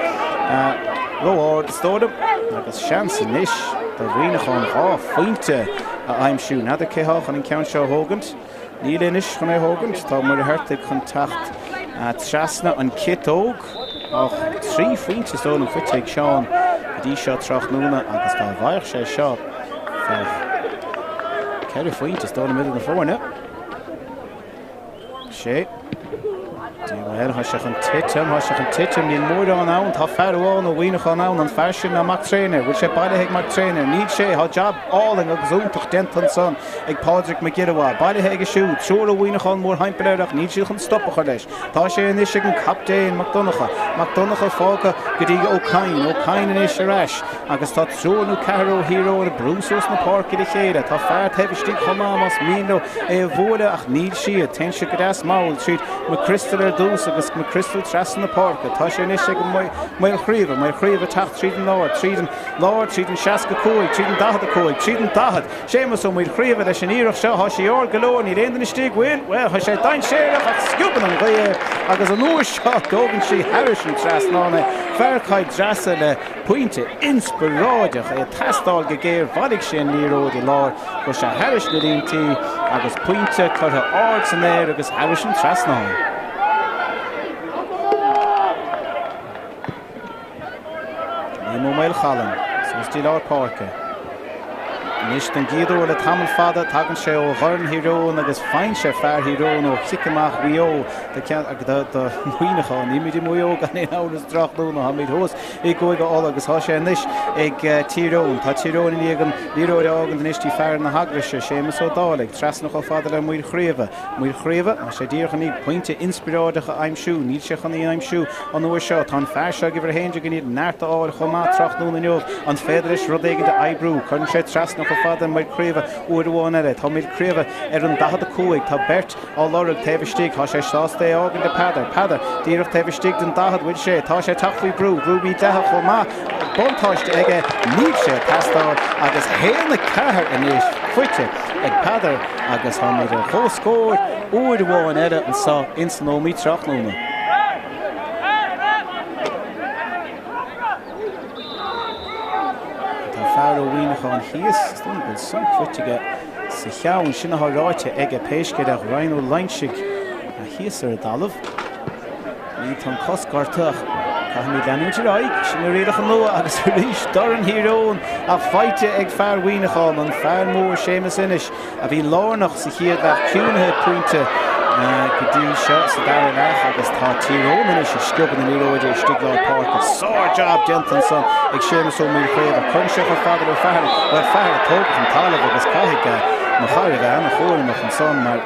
ró-ard is dóigh liom agus seans anois do Mhuineachán 2 phointe a aimsiú. N'fheadar cé thá chun an ceann seo a thógaint. Níl Ennis chun é a thógaint, tá Ó Muircheartaigh chun teacht trasna an chiotóg ach 3 phointe is dóigh liom faighte ag Seán go dtí seo tráthnóna agus dá bhfaigheadh sé seo bheadh 4 phointe is dóigh liom idir na foirne. 6. Bhuel, tá sé chun titim, tá sé chun titim, níl mórán ann, tá fear amháin ó Mhuineachán ann, an fear sin ná Mac Tréinir, bhfuil sé bailithe ag Mac Tréinir? Níl sé, tá jab álainn agus iontach déanta ansan ag Pádraig Mac Giolla Mhaith, bailithe aige siúd, triúr ó Mhuineachán mórthimpeall air ach níl siad chun stop a chur leis. Tá sé anois ag an captaen Mac Donncha, Mac Donncha fágtha go dtí Ó Cadhain, Ó Cadhain anois ar ais agus tá triúr nó ceathrar ó Thír Eoghain ag brú suas na páirce le chéile. Tá fear taobh istigh chomh maith más mian leo é a bhualadh ach níl siad. Téann sé go deas mall tríd McChrystal ar dtús agus McChrystal trasna na páirce. Tá sé anois ag Maolchraoibhe, Maolchraoibhe ag teacht tríd an lár, tríd an lár, tríd an 65, tríd an 45, tríd an 40. Séamus Ó Maolchraoibhe leis an iarracht seo. Tá sí ard go leor, níl aon duine istigh, bhfuil? Bhuel, tá sé dainséarach ach sciobann an ghaoth é agus an uair seo tógann sí thairis an trasnán é. Fear Choill Dreasa le pointe inspioráideach, é ag teastáil go géar, bhailigh sé an liathróid i lár, chuir sé thairis na líntí agus pointe curtha ard san aer agus thairis an trasnán. Liam Ó Maolchallann, suas dtí lár páirce. Anois don gcéad uair le tamall fada tagann sé ó dhorn Thír Eoghain agus faigheann sé fear Thír Eoghain ó chic amach Mhaigh Eo do Mhuineachán. Nílimid i Maigh Eo gan aon amhras tráthnóna, táimid thuas i gCúige Uladh agus tá sé anois ag Tír Eoghain. Tá Tír Eoghain i ndiaidh an liathróid a fhágaint anois dtí fear na hEaglaise, Séamus Ó Dálaigh, trasna chomh fada le Maolchraoibhe. Maolchraoibhe, tá sé díreach i ndiaidh pointe inspioráideach a aimsiú. Níl sé chun í a aimsiú an uair seo. Tá an fear seo ag uimhir 11 i ndiaidh neart a fháil chomh maith tráthnóna inniu. An féidir leis rud éigin a oibriú? Cuireann sé trasna chomh fada le Maolchraoibhe uair amháin eile. Tá Maolchraoibhe ar an 45. Tá beirt á lorg taobh istigh. Tá sé sásta é a fhágaint do Peadar. Peadar díreach taobh istigh den 40. Bhfuil sé? Tá sé ag teacht faoi bhrú. Brú mídhleathach chomh maith. Buntáiste aige. Níl sé ag teastáil. Agus 1-4 anois faighte ag Peadar. Agus táimid ar comhscór uair amháin eile anseo ins an Ómaigh tráthnóna. Tá fear ó Mhuineachán thíos, is dóigh liom go bhfuil sonc faighte aige sa cheann, sin atá ráite aige pé scéal é ach Ryan Ó Loingsigh thíos ar an dtalamh. Ní tá an cos gortaithe ach caithfimid leanúint ar aghaidh, sin na rialacha nua agus arís dorn Thír Eoghain ach faighte ag fear Mhuineacháin, an fear mór Séamus Ennis a bhí lárnach sa chéad leath, ciúnaithe ag pointe go dtí seo sa dara leath agus tá Tír Eoghain anois ag sciobadh na liathróide istigh lár páirce. Sár-jab déanta ansan ag Séamus Ó Maolchraoibhe. Cuireann sé chomh fada le Fearthail, bhuel Fearthail tógtha chun talaimh agus caithfidh Mo Chara a bheith ana-chúramach ansan mar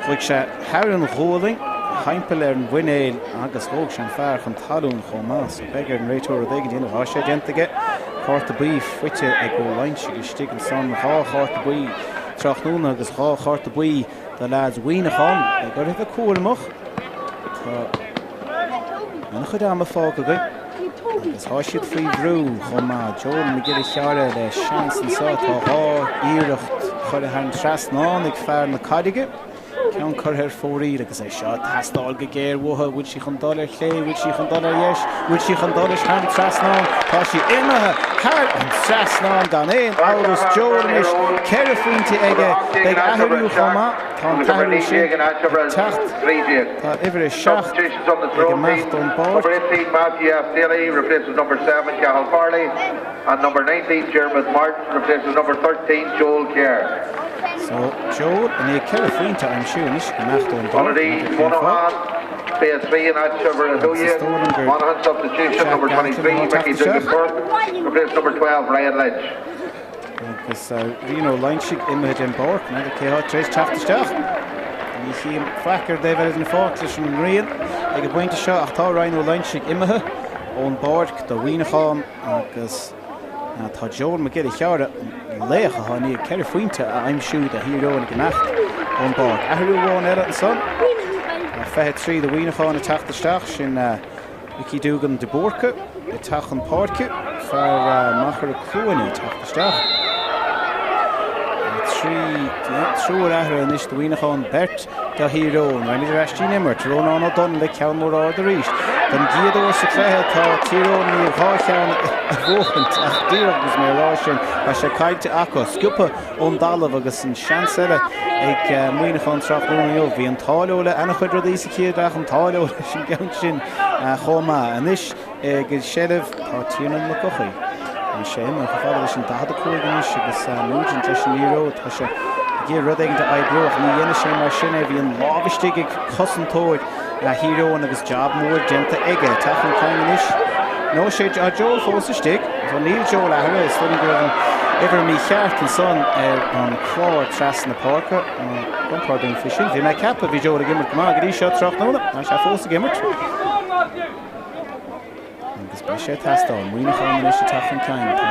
chuaigh sé thar an ghualainn, thimpeall ar an mhuinéal agus thóg sé an fear chun talún chomh maith. So beidh ar an réiteoir rud éigin a dhéanamh. Tá sé déanta aige. Cárta buí faighte ag Ó Loingsigh istigh ansan. 2 chárta buí tráthnóna agus 2 chárta buí do leaids Mhuineacháin. Beidh orthu bheith cúramach. Tá an-chuid ama fágtha againn agus tá siad faoi bhrú chomh maith. Joel Mac Giolla Chearra le seans anseo. Tá 2 iarracht curtha thar an trasnán ag fear na Carraige. Ceann curtha ar fóraoil agus é seo ag teastáil go géar uathu. Bhfuil sí chun dul ar chlé? Bhfuil sí chun dul ar dheis? Bhfuil sí chun dul thar an trasnán? Tá sí imithe thar an trasnán gan aon amhras. Joel anois, 4 phointe aige. Beidh athrú chomh maith. Tá an t-athrú sin ag teacht. Tá uimhir 7 ag imeacht ón bpáirc. And number 19, Dermot Martin, replaces number 13, Joel Kerr. So, Joel i ndiaidh 4 phointe a aimsiú anois ag imeacht ón bpáirc. One N'fheadar cén fáth. 23 in áit uimhir Agus is 12, dóigh liom gur Monaghan substitution Jack number Galton 23, atá ag Mickey teacht Dugan isteach. Burke, replace number 12, Ryan Lynch. Agus Rian Ó Loingsigh imithe den bpáirc, n'fheadar cé atá tar éis teacht isteach. Ní chím faic ar an dtaobh eile den pháirc leis an ngrian ag an bpointe seo ach tá Ryan Ó Loingsigh imithe ón bpáirc do Mhuineachán agus tá Joel Mac Giolla Chearra, an laoch atá i ndiaidh 4 phointe a aimsiú do Thír Eoghain ag imeacht ón bpáirc. Athrú amháin eile ansan. Tá 23 do Mhuineachán ag teacht isteach, sin Mickey Doogan de Búrca ag teacht chun páirce, fear Machaire Cluanaí ag teacht isteach. Triúr athraithe anois do Mhuineachán, beirt do Thír Eoghain. Raghaimid ar ais dtí'n imirt. Rónán Ó Donnaile, ceann mór ard arís. Don gcéad uair sa chluiche tá Tír Eoghain i ndiaidh 2 cheann a bhuachaint ach díreach agus mé ag rá sin tá sé caillte acu. Sciobtha ón dtalamh agus an seans eile ag Muineachán tráthnóna inniu. Bhí an t-ádh leo le an-chuid rudaí sa chéad leath, an t-ádh leo leis an gceann sin chomh maith. Anois ag seilbh tá Tiarnán Mac Eochaidh. Tá sé imithe chomh fada leis an 45 anois agus Nugent leis an liathróid. Tá sé ag iarraidh rud éigin a oibriú ach ní dhéanfaidh sé mar sin é. Bhí an lámh istigh ag cosantóir Thír Eoghain agus jab mór déanta aige. Teacht chun cinn anois. Nó sé tá Joel fós istigh. So níl Joel athraithe. Is dóigh liom go raibh an uimhir mícheart ansan ar an chlár trasna na páirce. Compord dúinn faoi sin. Bhí mé ag ceapadh bhí Joel ag imirt go maith go dtí seo tráthnóna. Tá sé fós ag imirt. Agus beidh sé ag teastáil. Muineachán anois ag teacht chun cinn. Tá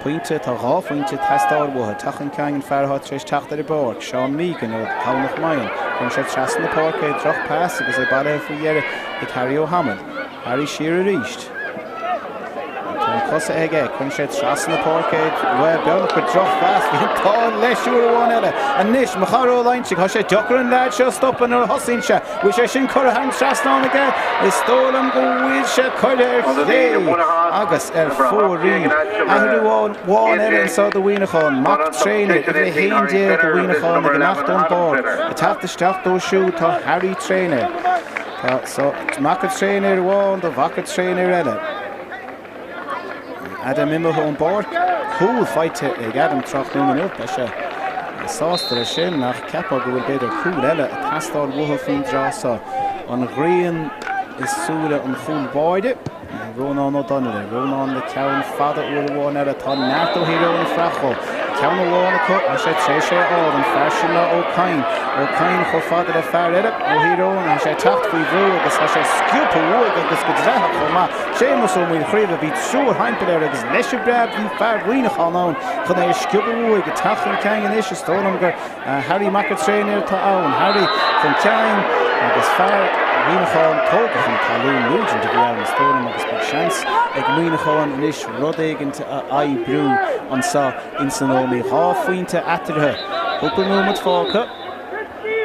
pointe, tá 2 phointe ag teastáil uathu. Teacht chun cinn an fear atá tar éis teacht ar an bpáirc, Seán Meegan ó Thamhnach Maighean. Cuireann sé trasna na páirce é, droch pas agus é bailithe faoi dheireadh ag Harry Ó hAdhmaill. Harry siar arís. Tá na cosa aige, cuireann sé trasna na páirce é, bhuel, beagnach gur droch phas, bhí an t-ádh leis uair amháin eile. Anois, mo chara Ó Loingsigh, tá sé deacair an leaid seo a stopadh nuair a thosaíonn sé. Bhfuil sé sin curtha thar an trasnán aige? Is dóigh liom go bhfuil sé curtha ar chlé agus ar fóraoil. Athrú amháin eile anseo do Mhuineachán. Mac Tréinir, uimhir 11 do Mhuineachán ag imeacht ón bpáirc. Ag teacht isteach dó siúd tá Harry Tréinir. Tá so mac an tréinir amháin do mhac an tréinir eile. Adam imithe ón bpáirc, cúl faighte ag Adam tráthnóna inniu. Beidh sé sásta leis sin ach cheapfá go bhfuil b'fhéidir cúl eile ag teastáil uathu faoin dtráth seo. An ghrian i súile an chúl báire, Rónán Ó Donnaile. Rónán le ceann fada uair amháin eile. Tá neart ó Thír Eoghain ag fuireach dhó. Ceann amháin acu, tá sé tar éis é a fháil, an fear sin ná Ó Cadhain. Ó Cadhain chomh fada le fear eile ó Thír Eoghain. Tá sé ag teacht faoi bhrú agus tá sé sciobtha uaidh agus go dleathach chomh maith. Séamus Ó Maolchraoibhe, bhí triúr thimpeall air agus leis an bpreab bhí fear Mhuineacháin ann chun é a sciobadh uaidh. Ag teacht chun cinn anois, is dóigh liom gur Harry Mac an Traonair atá ann. Harry chun cinn agus fear Mhuineacháin tógtha chun talún. Nugent a bhí ann, is dóigh liom, agus beidh seans ag Muineachán anois rud éigint a oibriú anseo ins an Ómaigh. 2 phointe eatarthu. Cúpla nóiméad fágtha.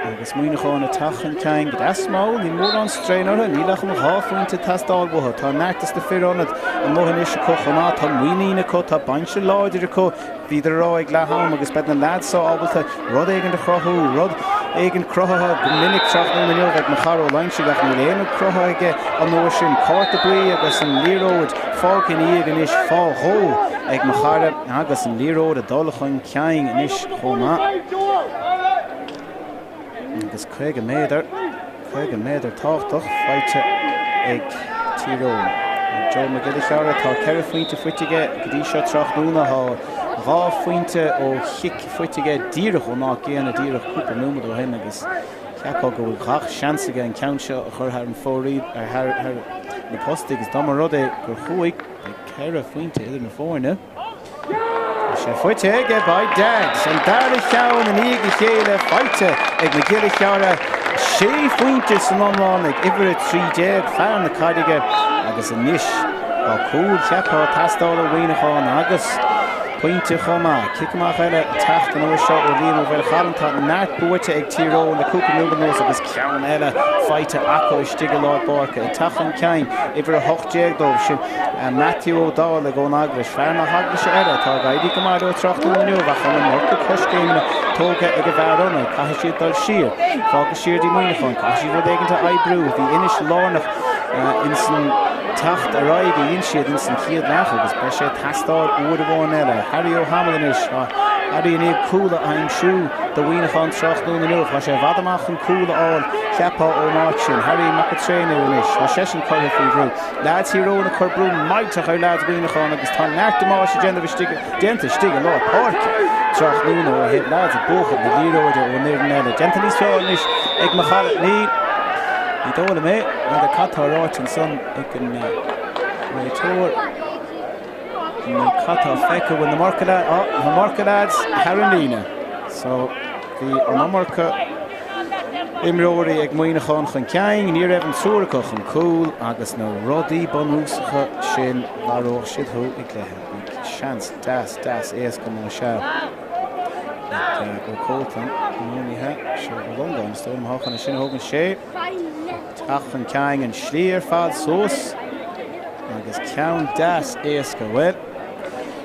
Agus Muineachán ag teacht chun cinn go deas mall, níl mórán strain orthu, níl ach an 2 phointe ag teastáil uathu. Tá neart dos na fir ionaid amuigh anois acu chomh maith, tá muinín acu, tá binse láidir acu, bhíodar ag rá ag leath am agus beidh na leaids seo ábalta rud éigin a chruthú, rud éigin cruthaithe go minic tráthnóna inniu ag mo chara Ó Loingsigh ach níl aon rud cruthaithe aige an uair sin. Cárta buí agus an liathróid fágtha ina dhiaidh anois fá dhó ag mo chara agus an liathróid ag dul chun cinn anois chomh maith. Agus 50 méadar, 50 méadar tábhachtach faighte ag Tír Eoghain. Joe Mac Giolla Chearra, tá 4 phointe faighte aige go dtí seo tráthnóna. Tá 2 phointe ó chic faighte aige díreach ón áit gcéanna, díreach cúpla nóiméad ó shin agus cheapfá go bhfuil gach seans aige an ceann seo a chur thar an fóraoil, thar na postaí agus dá mba rud é gur chuaigh, beidh 4 phointe idir na foirne. Tá sé faighte aige by dad. An dara cheann i ndiaidh a chéile faighte ag Mac Giolla Chearra. Sé phointe san iomlán ag uimhir 13, fear na Carraige, agus anois tá cúl cheapfá ag teastáil ó Mhuineachán agus pointe chomh maith. Cic amach eile ag teacht an uair seo ó Liam Ó Mhaolchallann. Tá neart buaite ag Tír Eoghain le cúpla nóiméad anuas agus ceann eile faighte acu istigh i lár páirce. Ag teacht chun cinn, uimhir 18 dóibh sin. Matthew Ó Dálaigh ón Eaglais, fear na hEaglaise eile atá ag éirí go maith leo tráthnóna inniu ach an iomarca coiscéimeanna tógtha ag an bhfear ionaid. Caithfidh siad dul siar. Fágtha siar dtí Muineachán. Caithfidh siad rud éigin a oibriú. Bhí Inis lárnach ins an teacht ar aghaidh a dhein siad ins an chéad leath agus beidh sé ag teastáil uair amháin eile. Harry Ó hAdhmaill anois. Harry i ndiaidh cúl a aimsiú do Mhuineachán tráthnóna inniu. Tá sé i bhfad amach chun cúl a fháil, cheapfá, ón áit sin. Harry Mac an Traonair anois. Tá seisean curtha faoi bhrú. Leaids Thír Eoghain ag cur brú millteach ar leaids Mhuineacháin agus tá neart damáiste déanamh istigh, déanta istigh i lár páirce tráthnóna ó thaobh leaids ag buachan na liathróide ón fhoireann eile. Déanta níos fearr anois ag mo chara. Ní, ní dóigh liom é. N'fheadar cad tá ráite ansan ag an réiteoir. Nó cad tá feicthe, bhfuil an iomarca leaids, á, an iomarca leaids thar an líne. So, bhí an iomarca imreoirí ag Muineachán chun cinn, ní raibh an triúr acu chun cúil agus na rudaí bunúsacha sin, mharódh siad thú i gcluiche. Bhí seans deas, deas éasca más ea ag Ó Cótain, nó ní hea, seo Ó Longáin, is dóigh liom, atá chun é sin a thógaint sé. Teacht chun cinn an slí ar fad suas agus ceann deas éasca. Bhuel,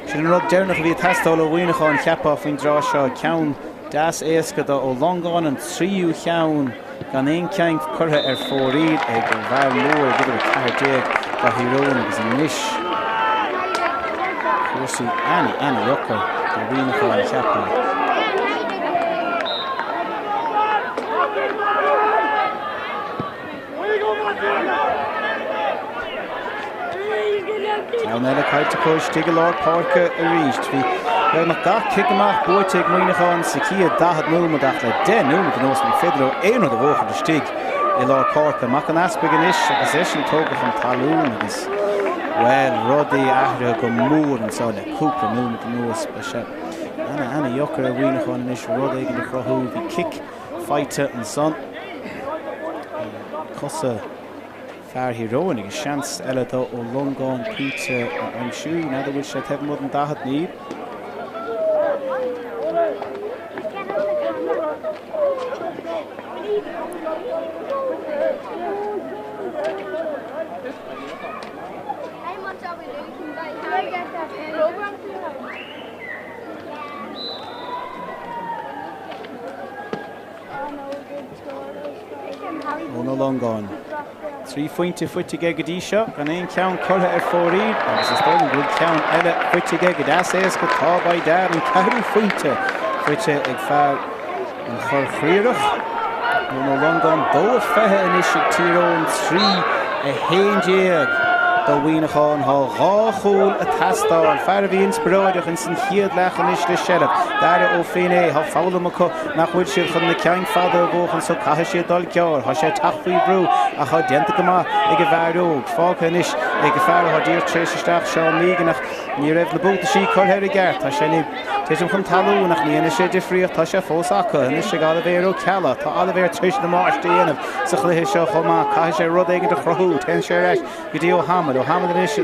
sin an rud deireanach a bhí ag teastáil ó Mhuineachán, cheapfá, faoin dtráth seo. Ceann deas éasca do Ó Longáin, an tríú cheann gan aon cheann curtha ar fóraoil ag an bhfear mór ag uimhir 14 do Thír Eoghain agus anois cúrsaí ana-ana-dheacair do Mhuineachán, cheapfá. Ceann eile caillte acu istigh i lár páirce arís. Bhí beagnach gach cic amach buaite ag Muineachán sa chéad 40 nóiméad ach le 10 nóiméad anuas ní féidir leo aon rud a bhuachan istigh i lár páirce. Mac an Easpaig anois agus eisean tógtha chun talún agus, bhuel, rudaí athraithe go mór anseo le cúpla nóiméad anuas. Beidh sé ana-ana-dheacair ar Mhuineachán anois rud éigin a chruthú. Bhí cic faighte ansan. Cosa fear Thír Eoghain agus seans eile do Ó Longáin pointe a aimsiú. N'fheadar bhfuil sé taobh amuigh den 40? Níl. Eoin Ó Longáin. 3 phointe faighte aige go dtí seo, gan aon cheann curtha ar fóraoil agus is dóigh liom go bhfuil ceann eile faighte aige go deas éasca. Tá by dad an ceathrú phointe faighte ag fear an Chorr Chriathrach. Eoin Ó Longáin 2-20 anois ag Tír Eoghain 3-11 do Mhuineachán. Tá dhá chúl ag teastáil. Fear a bhí inspioráideach ins an chéad leath anois le seilbh. Daire Ó Finné, tá foghlaim acu nach bhfuil siad chun na cinn fada a bhuachan so caithfidh siad dul gearr. Tá sé ag teacht faoi bhrú ach tá déanta go maith ag an bhfear óg. Fágtha anois ag an fear atá díreach tar éis isteach, Seán Meegan, ach ní raibh na buataisí curtha air i gceart. Tá sé ag titim chun talún ach ní dhéanfaidh sé difríocht. Tá sé fós acu anois ag Oilibhéar Ó Ceallaigh. Tá Oilibhéar tar éis damáiste a dhéanamh sa chluiche seo chomh maith. Caithfidh sé rud éigin a chruthú. Téann sé ar ais go dtí Ó hAdhmaill. Ó hAdhmaill anois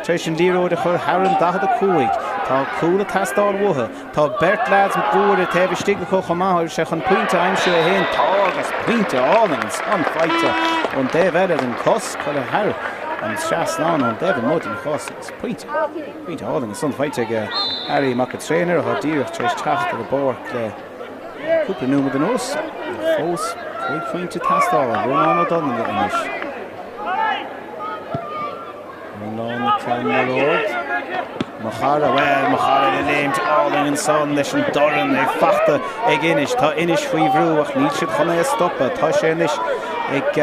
tar éis an liathróid a chur thar an 45. Tá cúl ag teastáil uathu. Tá beirt leaids mhóra taobh istigh acu chomh maith agus sé chun pointe a aimsiú é féin. Tá agus pointe álainn ansan faighte ón dtaobh eile den chos, curtha thar an trasnán ón dtaobh amuigh den chos agus pointe, pointe álainn ansan faighte ag Harry Mac an Traonair atá díreach tar éis teacht ar an bpáirc le cúpla nóiméad anuas. Fós 5 phointe ag teastáil. Rónán Ó Donnaile anois. Rónán ceann mór ard. Mo chara, bhuel, mo chara le léimt álainn ansan leis an dorn é fachta ag Inis. Tá Inis faoi bhrú ach níl siad chun é a stopadh. Tá sé anois ag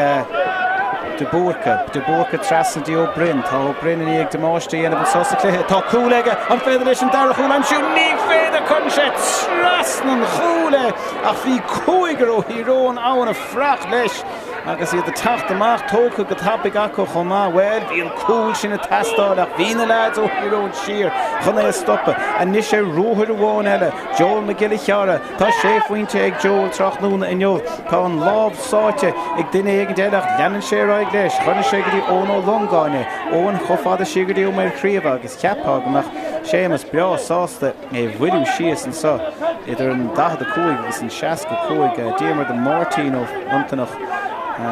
De Búrca. De Búrca trasna dtí Ó Broin. Tá Ó Broin i ndiaidh damáiste a dhéanamh anso sa chluiche. Tá cúl aige. An féidir leis an dara chúl a aimsiú? Ní féidir! Cuireann sé trasna an chúil é ach bhí cúigear ó Thír Eoghain ann a fuireach leis. Agus iad ag teacht amach, tógtha go tapaidh acu chomh maith. Bhuel, bhí an cúl sin ag teastáil ach bhí na leaids ó Thír Eoghain siar chun é a stopadh. Anois ar ruathar amháin eile, Joel Mac Giolla Chearra. Tá sé phointe ag Joel tráthnóna inniu. Tá an lámh sáite ag duine éigin eile ach leanann sé ar aghaidh leis. Cuireann sé go dtí Eoin Ó Longáin é. Eoin chomh fada siar go dtí Ó Maolchraoibhe agus cheapfá go mbeadh Séamus breá sásta. é a bhualadh síos anseo idir an 45 agus an 65. Diarmuid Máirtín Ó Antonach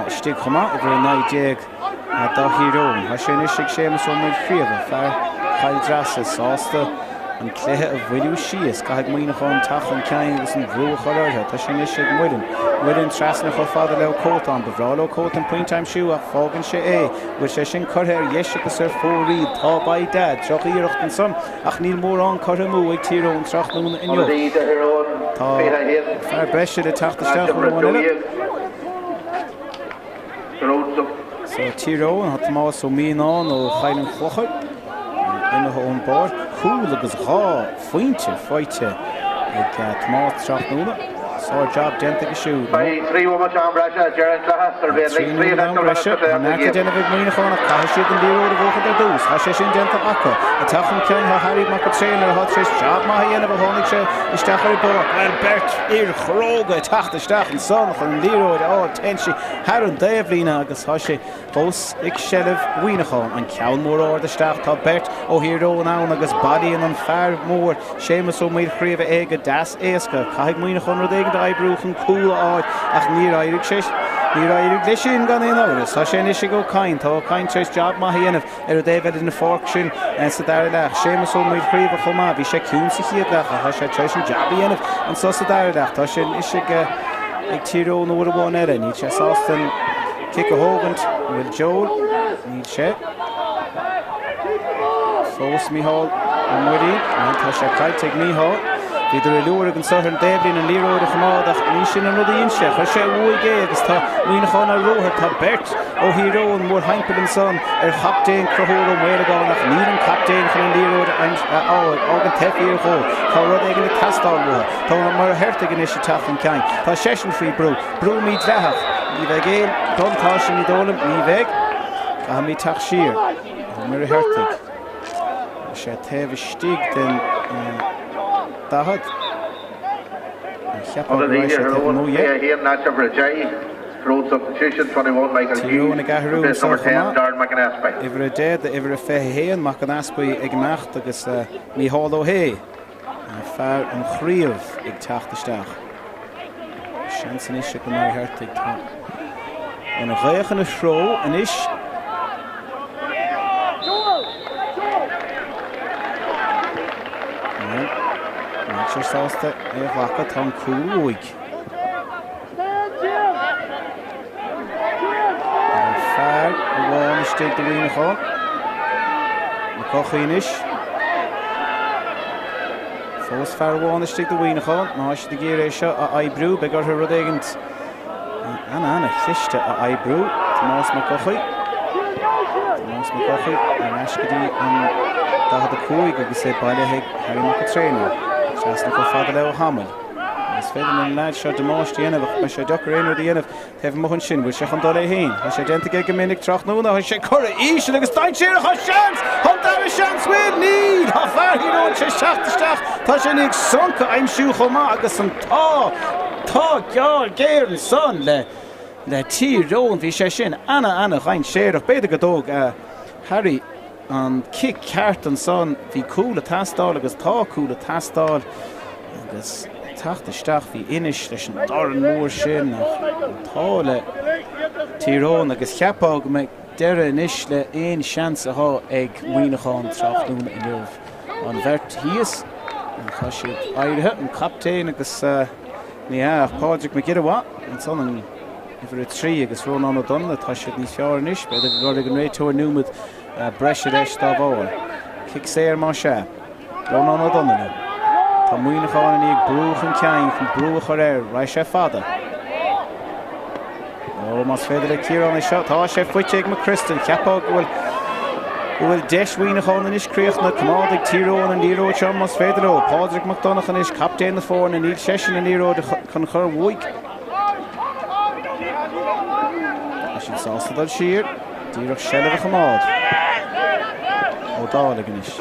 istigh chomh maith, uimhir 19 do Thír Eoghain. Tá sé anois ag Séamus Ó Maolchraoibhe, fear Chill Dreasa, sásta. an cluiche a mhoilliú síos. Caithfidh Muineachán teacht chun cinn agus an bhrú a chur orthu. Tá sé anois ag Muireann. Muireann trasna chomh fada le Ó Cótáin. Ba bhreá le Ó Cótáin pointe a aimsiú ach fágann sé é. Bhfuil sé sin curtha ar dheis agus ar fóraoil? Tá by dad. Droch-iarracht ansan ach níl mórán curtha amú ag Tír Eoghain tráthnóna inniu. Tá fear breise le teacht isteach uair amháin eile. So Tír Eoghain, tá Tomás Ó Mianáin ó Choill an Chlochair imithe ón bpáirc. Cúl agus 2 phointe faighte ag Tomás tráthnóna. Sár jab déanta aige siúd. Beidh 3 bhomaite am breise ag deireadh an chluiche. There'll be at least 3 am additional breise. minutes at the Tá end of the neart le game. déanamh ag Muineachán ach caithfidh siad an liathróid a bhuachan ar dtús. Tá sé sin déanta acu. Ag teacht chun cinn tá Harry Mac an Traonair atá tar éis jab maith a dhéanamh ó tháinig sé isteach ar an bpáirc. Bhuel, beirt fhir chróga ag teacht isteach ansan chun an liathróid a fháil. Téann sí thar an dtaobhlíne agus tá sé fós ag seilbh Mhuineacháin. An ceann mór ard isteach. Tá beirt ó Thír Eoghain ann agus bailíonn an fear mór Séamus Ó Maoilchraoibhe é go deas éasca. Caithfidh Muineachán rud éigin a oibriú chun cúl a fháil ach níor éirigh sé níor éirigh leis sin gan aon amhras. Tá sé anois ag Ó Cadhain. Tá Ó Cadhain tar éis jab maith a dhéanamh ar an dtaobh eile den pháirc sin sa dara leath. Séamus Ó Maoilchraoibhe chomh maith. Bhí sé ciúin sa chéad leath ach tá sé tar éis an jab a dhéanamh anseo sa dara leath. Tá sé anois ag ag Tír Eoghain uair amháin eile. Níl sé sásta an cic a thógaint. An bhfuil Joel? Níl sé. Fós Mícheál Ó Muirí. Tá sé caillte ag Mícheál. Bhíodar ag liúradh anso ar an dtaobhlíne an liathróid a choimeád ach ní sin an rud a dhein sé. Chuir sé uaidh é agus tá Muineachán ar ruathar. Tá beirt ó Thír Eoghain mórthimpeall ansan ar chaptaen Conchúr Ó Maolagáin ach níl an captaen chun an liathróid a fháil. Fhágann teip dhó. Tá rud éigin ag teastáil uathu. Tá Ó Muircheartaigh anois ag teacht chun cinn. Tá seisean faoi brú. Brú mídhleathach. Ní bheidh aon buntáiste ní dóigh liom. Ní bheidh. Caithfimid teacht siar. Ó Muircheartaigh. Tá sé taobh istigh den 40. An cheapfá go raibh sé taobh amuigh dhe? Tír Eoghain ag athrú anseo chomh maith. Uimhir 10 d'uimhir 21, Mac an Easpaigh ag imeacht agus Mícheál Ó hAodha. Fear an chraobh ag teacht isteach. Seans anois ag Ó Muircheartaigh. Tá an ghaoth ina threo anois. Níl sé sásta é a ghlacadh. Tá an cúl uaidh. An fear amháin istigh do Mhuineachán. Mac Eochaidh anois. Fós fear amháin istigh do Mhuineachán. Má tá siad ag iarraidh é seo a oibriú, beidh orthu rud éigin ana-ana-chliste a oibriú. Tomás Mac Eochaidh. Tomás Mac Eochaidh ar ais go dtí an 45 agus é bailithe ag Harry Mac an Traonair. Trasna chomh fada le Ó hAdhmaill. Is féidir leis an leaid seo damáiste a dhéanamh ach beidh sé deacair aon rud a dhéanamh taobh amuigh ansin. Bhfuil sé chun dul é féin? Tá sé déanta aige go minic tráthnóna. Tá sé curtha íseal agus dainséarach. Tá seans! An dara seans! Bhfuil? Níl! Tá fear Thír Eoghain tar éis teacht isteach. Tá sé i ndiaidh sonc a aimsiú chomh maith agus an t-ádh t-ádh gearr géar ansan le le Tír Eoghain. Bhí sé sin ana-ana-dhainséarach. B'fhéidir go dtóg Harry An cic ceart ansan. Bhí cúl ag teastáil agus tá cúl ag teastáil agus ag teacht isteach bhí Inis leis an dorn mór sin ach an t-ádh le Tír Eoghain agus cheapfá go mbeidh deireadh anois le aon seans atá ag Muineachán tráthnóna inniu. An bheirt thíos, tá siad éirithe, an captaen agus ní hea ach Pádraig Mac Giolla Mhaith ansan an uimhir 3 agus Rónán Ó Donnaile, tá siad níos fearr anois, b'fhéidir go gcuirfidh an réiteoir nóiméad breise leis dá bharr. Cic saor más ea. Rónán Ó Donnaile. Tá Muineachán i ndiaidh brú chun cinn chun brú a chur air. Raghaidh sé fada. Ó, más féidir le Ciarán é seo. Tá sé faighte ag McChrystal. Cheapfá go bhfuil go bhfuil deis Mhuineacháin anois críochnaithe. Coimeádfaidh Tír Eoghain an liathróid seo más féidir leo. Pádraig Mac Donncha anois, captaen na foirne, níl seisean an liathróid chun chur uaidh. Tá siad sásta dul siar. Díreach seilbh a choimeád. Ó Dálaigh anois.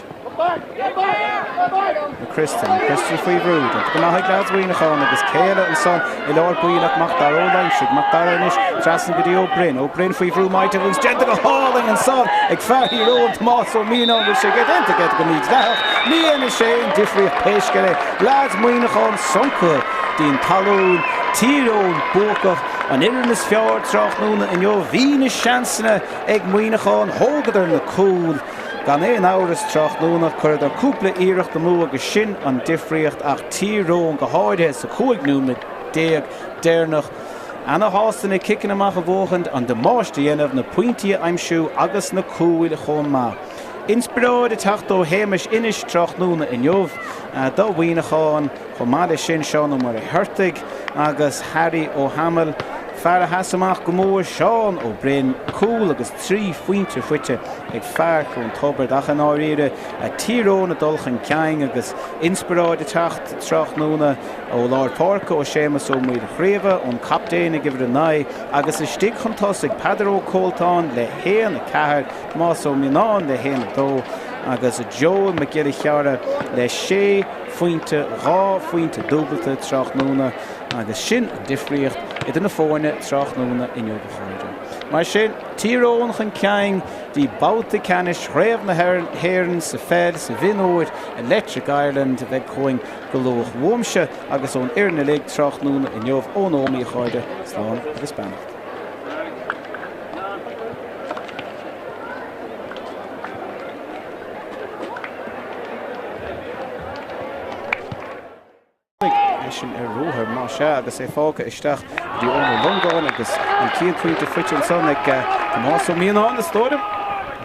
McChrystal, McChrystal faoi bhrú. Déanta go maith ag leaids Mhuineacháin agus cé eile ansan i lár baill ach Mac Dara Ó Loingsigh. Mac Dara anois trasna go dtí Ó Broin. Ó Broin faoi bhrú maith agus déanta go hálainn ansan ag fear Thír Eoghain, Tomás Ó Mianáin. Bhfuil sé déanta aige go mídhleathach. Ní dhéanfaidh sé aon difríocht pé scéal é. Leaids Mhuineacháin sonctha dtí'n talún. Tír Eoghain buacach. An fhoireann is fearr tráthnóna inniu. Bhí na seansanna ag Muineachán, thógadar na cúil. Gan aon amhras tráthnóna chuireadar cúpla iarracht amú agus sin an difríocht ach Tír Eoghain go háirithe sa 15 nóiméad deireanach ana-shásta na ciceanna amach a bhuachaint, an damáiste a dhéanamh, na pointí a aimsiú agus na cúil chomh maith. Inspioráid ag teacht ó Shéamus Ennis tráthnóna inniu do Mhuineachán. Chomh maith leis sin, Seán Ó Muircheartaigh agus Harry Ó hAdhmaill, fear a sheas amach go mór, Seán Ó Broin, cúl agus 3 phointe faighte ag fear Chluain Tiobraid ach i ndáiríre, Tír Eoghain ag dul chun cinn agus inspioráid ag teacht tráthnóna ó lár páirce ó Séamus Ó Maolchraoibhe, ón captaen ag uimhir 9 agus istigh chun tosaigh Peadar Ó Cólltáin le 1, 4, Tomás Ó Mianáin le 1, 2 agus Joe Mac Giolla Chearra le 6 phointe, 2 phointe dúbalta tráthnóna agus sin an difríocht idir na foirne tráthnóna inniu a chairde. Mar sin, Tír Eoghain chun cinn dtí babhta ceannais Chraobh na hÉireann sa pheil sa mhionúir Electric Ireland a bheidh chugainn go luath. Uaimse agus ón fhoireann uilig tráthnóna inniu ón Ómaigh a chairde, slán agus beannacht. Eisean ar ruathar, más ea, agus é fágtha isteach go dtí Eoin Ó Longáin agus an chéad phointe faighte ansan ag Tomás Ó Mianáin, is dóigh liom.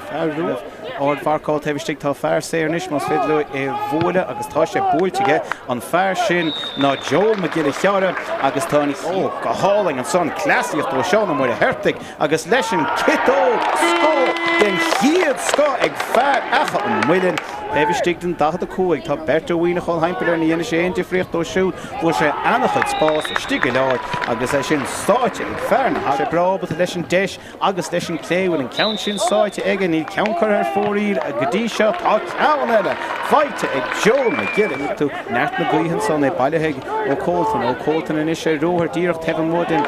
Fear rua ardmharcáil taobh istigh, tá fear saor anois más féidir leo é a bhualadh agus tá sé buailte aige. An fear sin ná Joe Mac Giolla Chearra agus tá an Ó, go hálainn ansan, cleasaíocht ó Seán Ó Muircheartaigh agus leis an ciotóg scór den chéad scoth ag fear Achadh an Mhuilinn. Taobh istigh den 45, tá beirt ó Mhuineachán thimpeall air, ní dhéanfaidh sé aon difríocht dó siúd. Fuair sé an-chuid spáis istigh i lár agus é sin sáite ag fear na Tá sé breá ábalta leis an deis agus leis an clé. Bhfuil an ceann sin sáite aige? Níl ceann curtha ar fóraoil go dtí seo. Tá ceann eile faighte ag Joe Mac Giolla. Tú neart na gaoithe ansan, é bailithe ag Ó Cólltain. Ó Cólltain anois ar ruathar díreach taobh amuigh den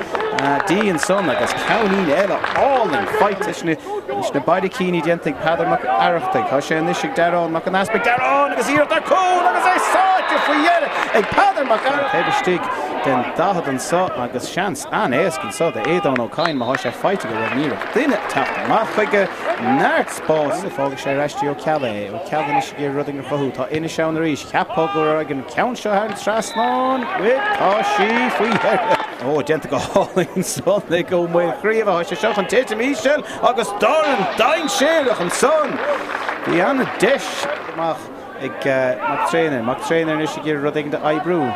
D ansan agus ceainnín eile álainn faighte. Anois na barraicíní déanta ag Peadar Mac Oireachtaigh. Tá sé anois ag Dearán Mac an Easpaig. Dearán agus iarracht ar chúl agus é sáite faoi dheireadh ag Peadar Mac Oireachtaigh. Taobh istigh den 40 anso agus seans an-éasca anso d'Aodán Ó Cadhain má thá sé faighte aige bhuel ní raibh duine ag teacht amach chuige. Neart spáis. Fágfaidh sé ar ais dtí Ó Ceallaigh é. Ó Ceallaigh anois ag iarraidh rud éigin a chruthú. Tá Ennis ann arís. Cheapfá go raibh an ceann seo thar an trasnán. Bhuel tá sí faoi dheireadh. Ó, déanta go hálainn ansan ag Ó Maolchraoibhe. Tá sé seo chun titim íseal agus dorn dainséarach ansan. Bhí an-deis amach ag Mac Tréinir. Mac Tréinir anois ag iarraidh rud éigin a oibriú.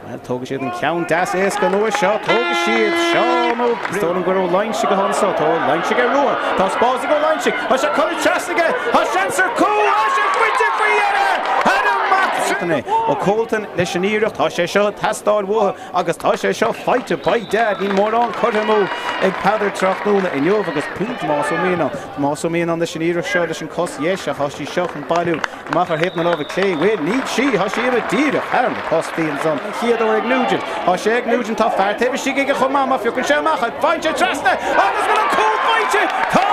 Bhuel, tógfaidh siad an ceann deas éasca an uair seo. Tógfaidh siad Seán Ó Is dóigh liom gur Ó Loingsigh atá anso. Tá Ó Loingsigh ar ruathar. Tá spás ag Ó Loingsigh. Tá sé curtha trasna aige. Tá seans ar chúl. Tá sé faighte faoi dheireadh! Adam Mac Tréinir. Ó Cólltain leis an iarracht. Tá sé seo ag teastáil uathu. Agus tá sé seo faighte by dad, níl mórán curtha amú ag Peadar tráthnóna inniu agus pointe Tomás Ó Mianáin. Tomás Ó Mianáin leis an iarracht seo leis an cos dheis ach tá sí seo chun bailiú amach ar thaobh na láimhe clé. Bhuel, níl sí, tá sí imithe díreach thar na postaí ansan. An chéad uair ag Nugent. Tá sé ag Nugent, tá fear taobh istigh aige chomh maith má phiocann sé amach é. Faigheann sé trasna agus bhfuil an cúl faighte! Tá!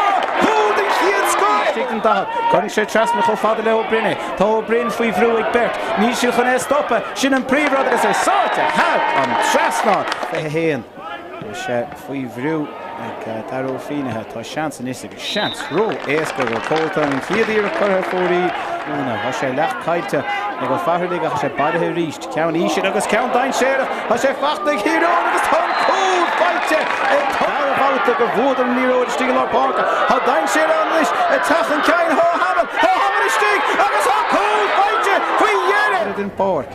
Cúl den chéad scoth! Istigh den 40. Cuireann sé trasna chomh fada le Ó Broin é. Tá Ó Broin faoi bhrú ag beirt. Níl siad chun é a stopadh. Sin an príomhrud agus é sáite thar an trasnán. 21. Tá sé faoi bhrú ag Darragh Ó Fínthe. Tá seans anois agus seans ró-éasca ag Ó Cólltain. An chéad iarracht curtha ar fóraoil. Tá sé leath caillte ag Ó Fatharlaigh ach tá sé bailithe arís. Ceann íseal agus ceann dainséarach. Tá sé fachta ag Thír Eoghain agus tá an cúl faighte ag dara babhta gur bhuadar an liathróid istigh i lár páirce. Tá dainséar ann anois ag teacht chun cinn. Tá Ó hAdhmaill, tá Ó hAdhmaill istigh agus tá cúl faighte faoi dheireadh! den pháirc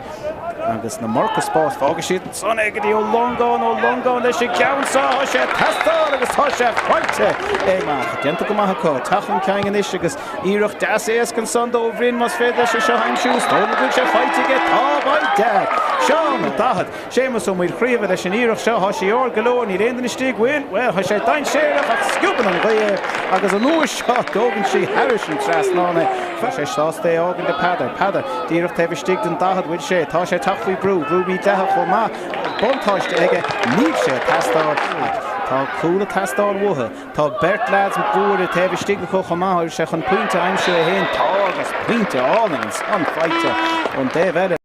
agus an iomarca spáis. Fágfaidh siad ansan é go dtí Ó Longáin, Ó Longáin leis an gceann seo. Tá sé ag teastáil agus tá sé faighte amach. Déanta go maith acu. Teacht chun cinn anois agus Iarracht deas éasca ansan do Ó Bhroin más féidir leis é seo a aimsiú. Is dóigh liom go bhfuil sé faighte aige. Tá, by dad! Seán 40. Séamus Ó Maolchraoibhe leis an iarracht seo. Tá sí ard go leor. Níl aon duine istigh. Bhfuil? Bhuel, tá sé dainséarach ach sciobann an ghaoth é agus an uair seo tógann sí thairis an trasnán é. Tá sé sásta é a fhágaint do Peadar. Peadar díreach taobh istigh den 40. Bhfuil sé? Tá sé ag teacht faoi bhrú. Brú mídhleathach chomh maith. Buntáiste aige. Níl sé ag teastáil ach tá cúl ag teastáil uathu. Tá beirt leaids mhóra taobh istigh acu chomh maith, bhfuil sé chun pointe a aimsiú é féin? Tá agus pointe álainn ansan faighte ón dtaobh eile.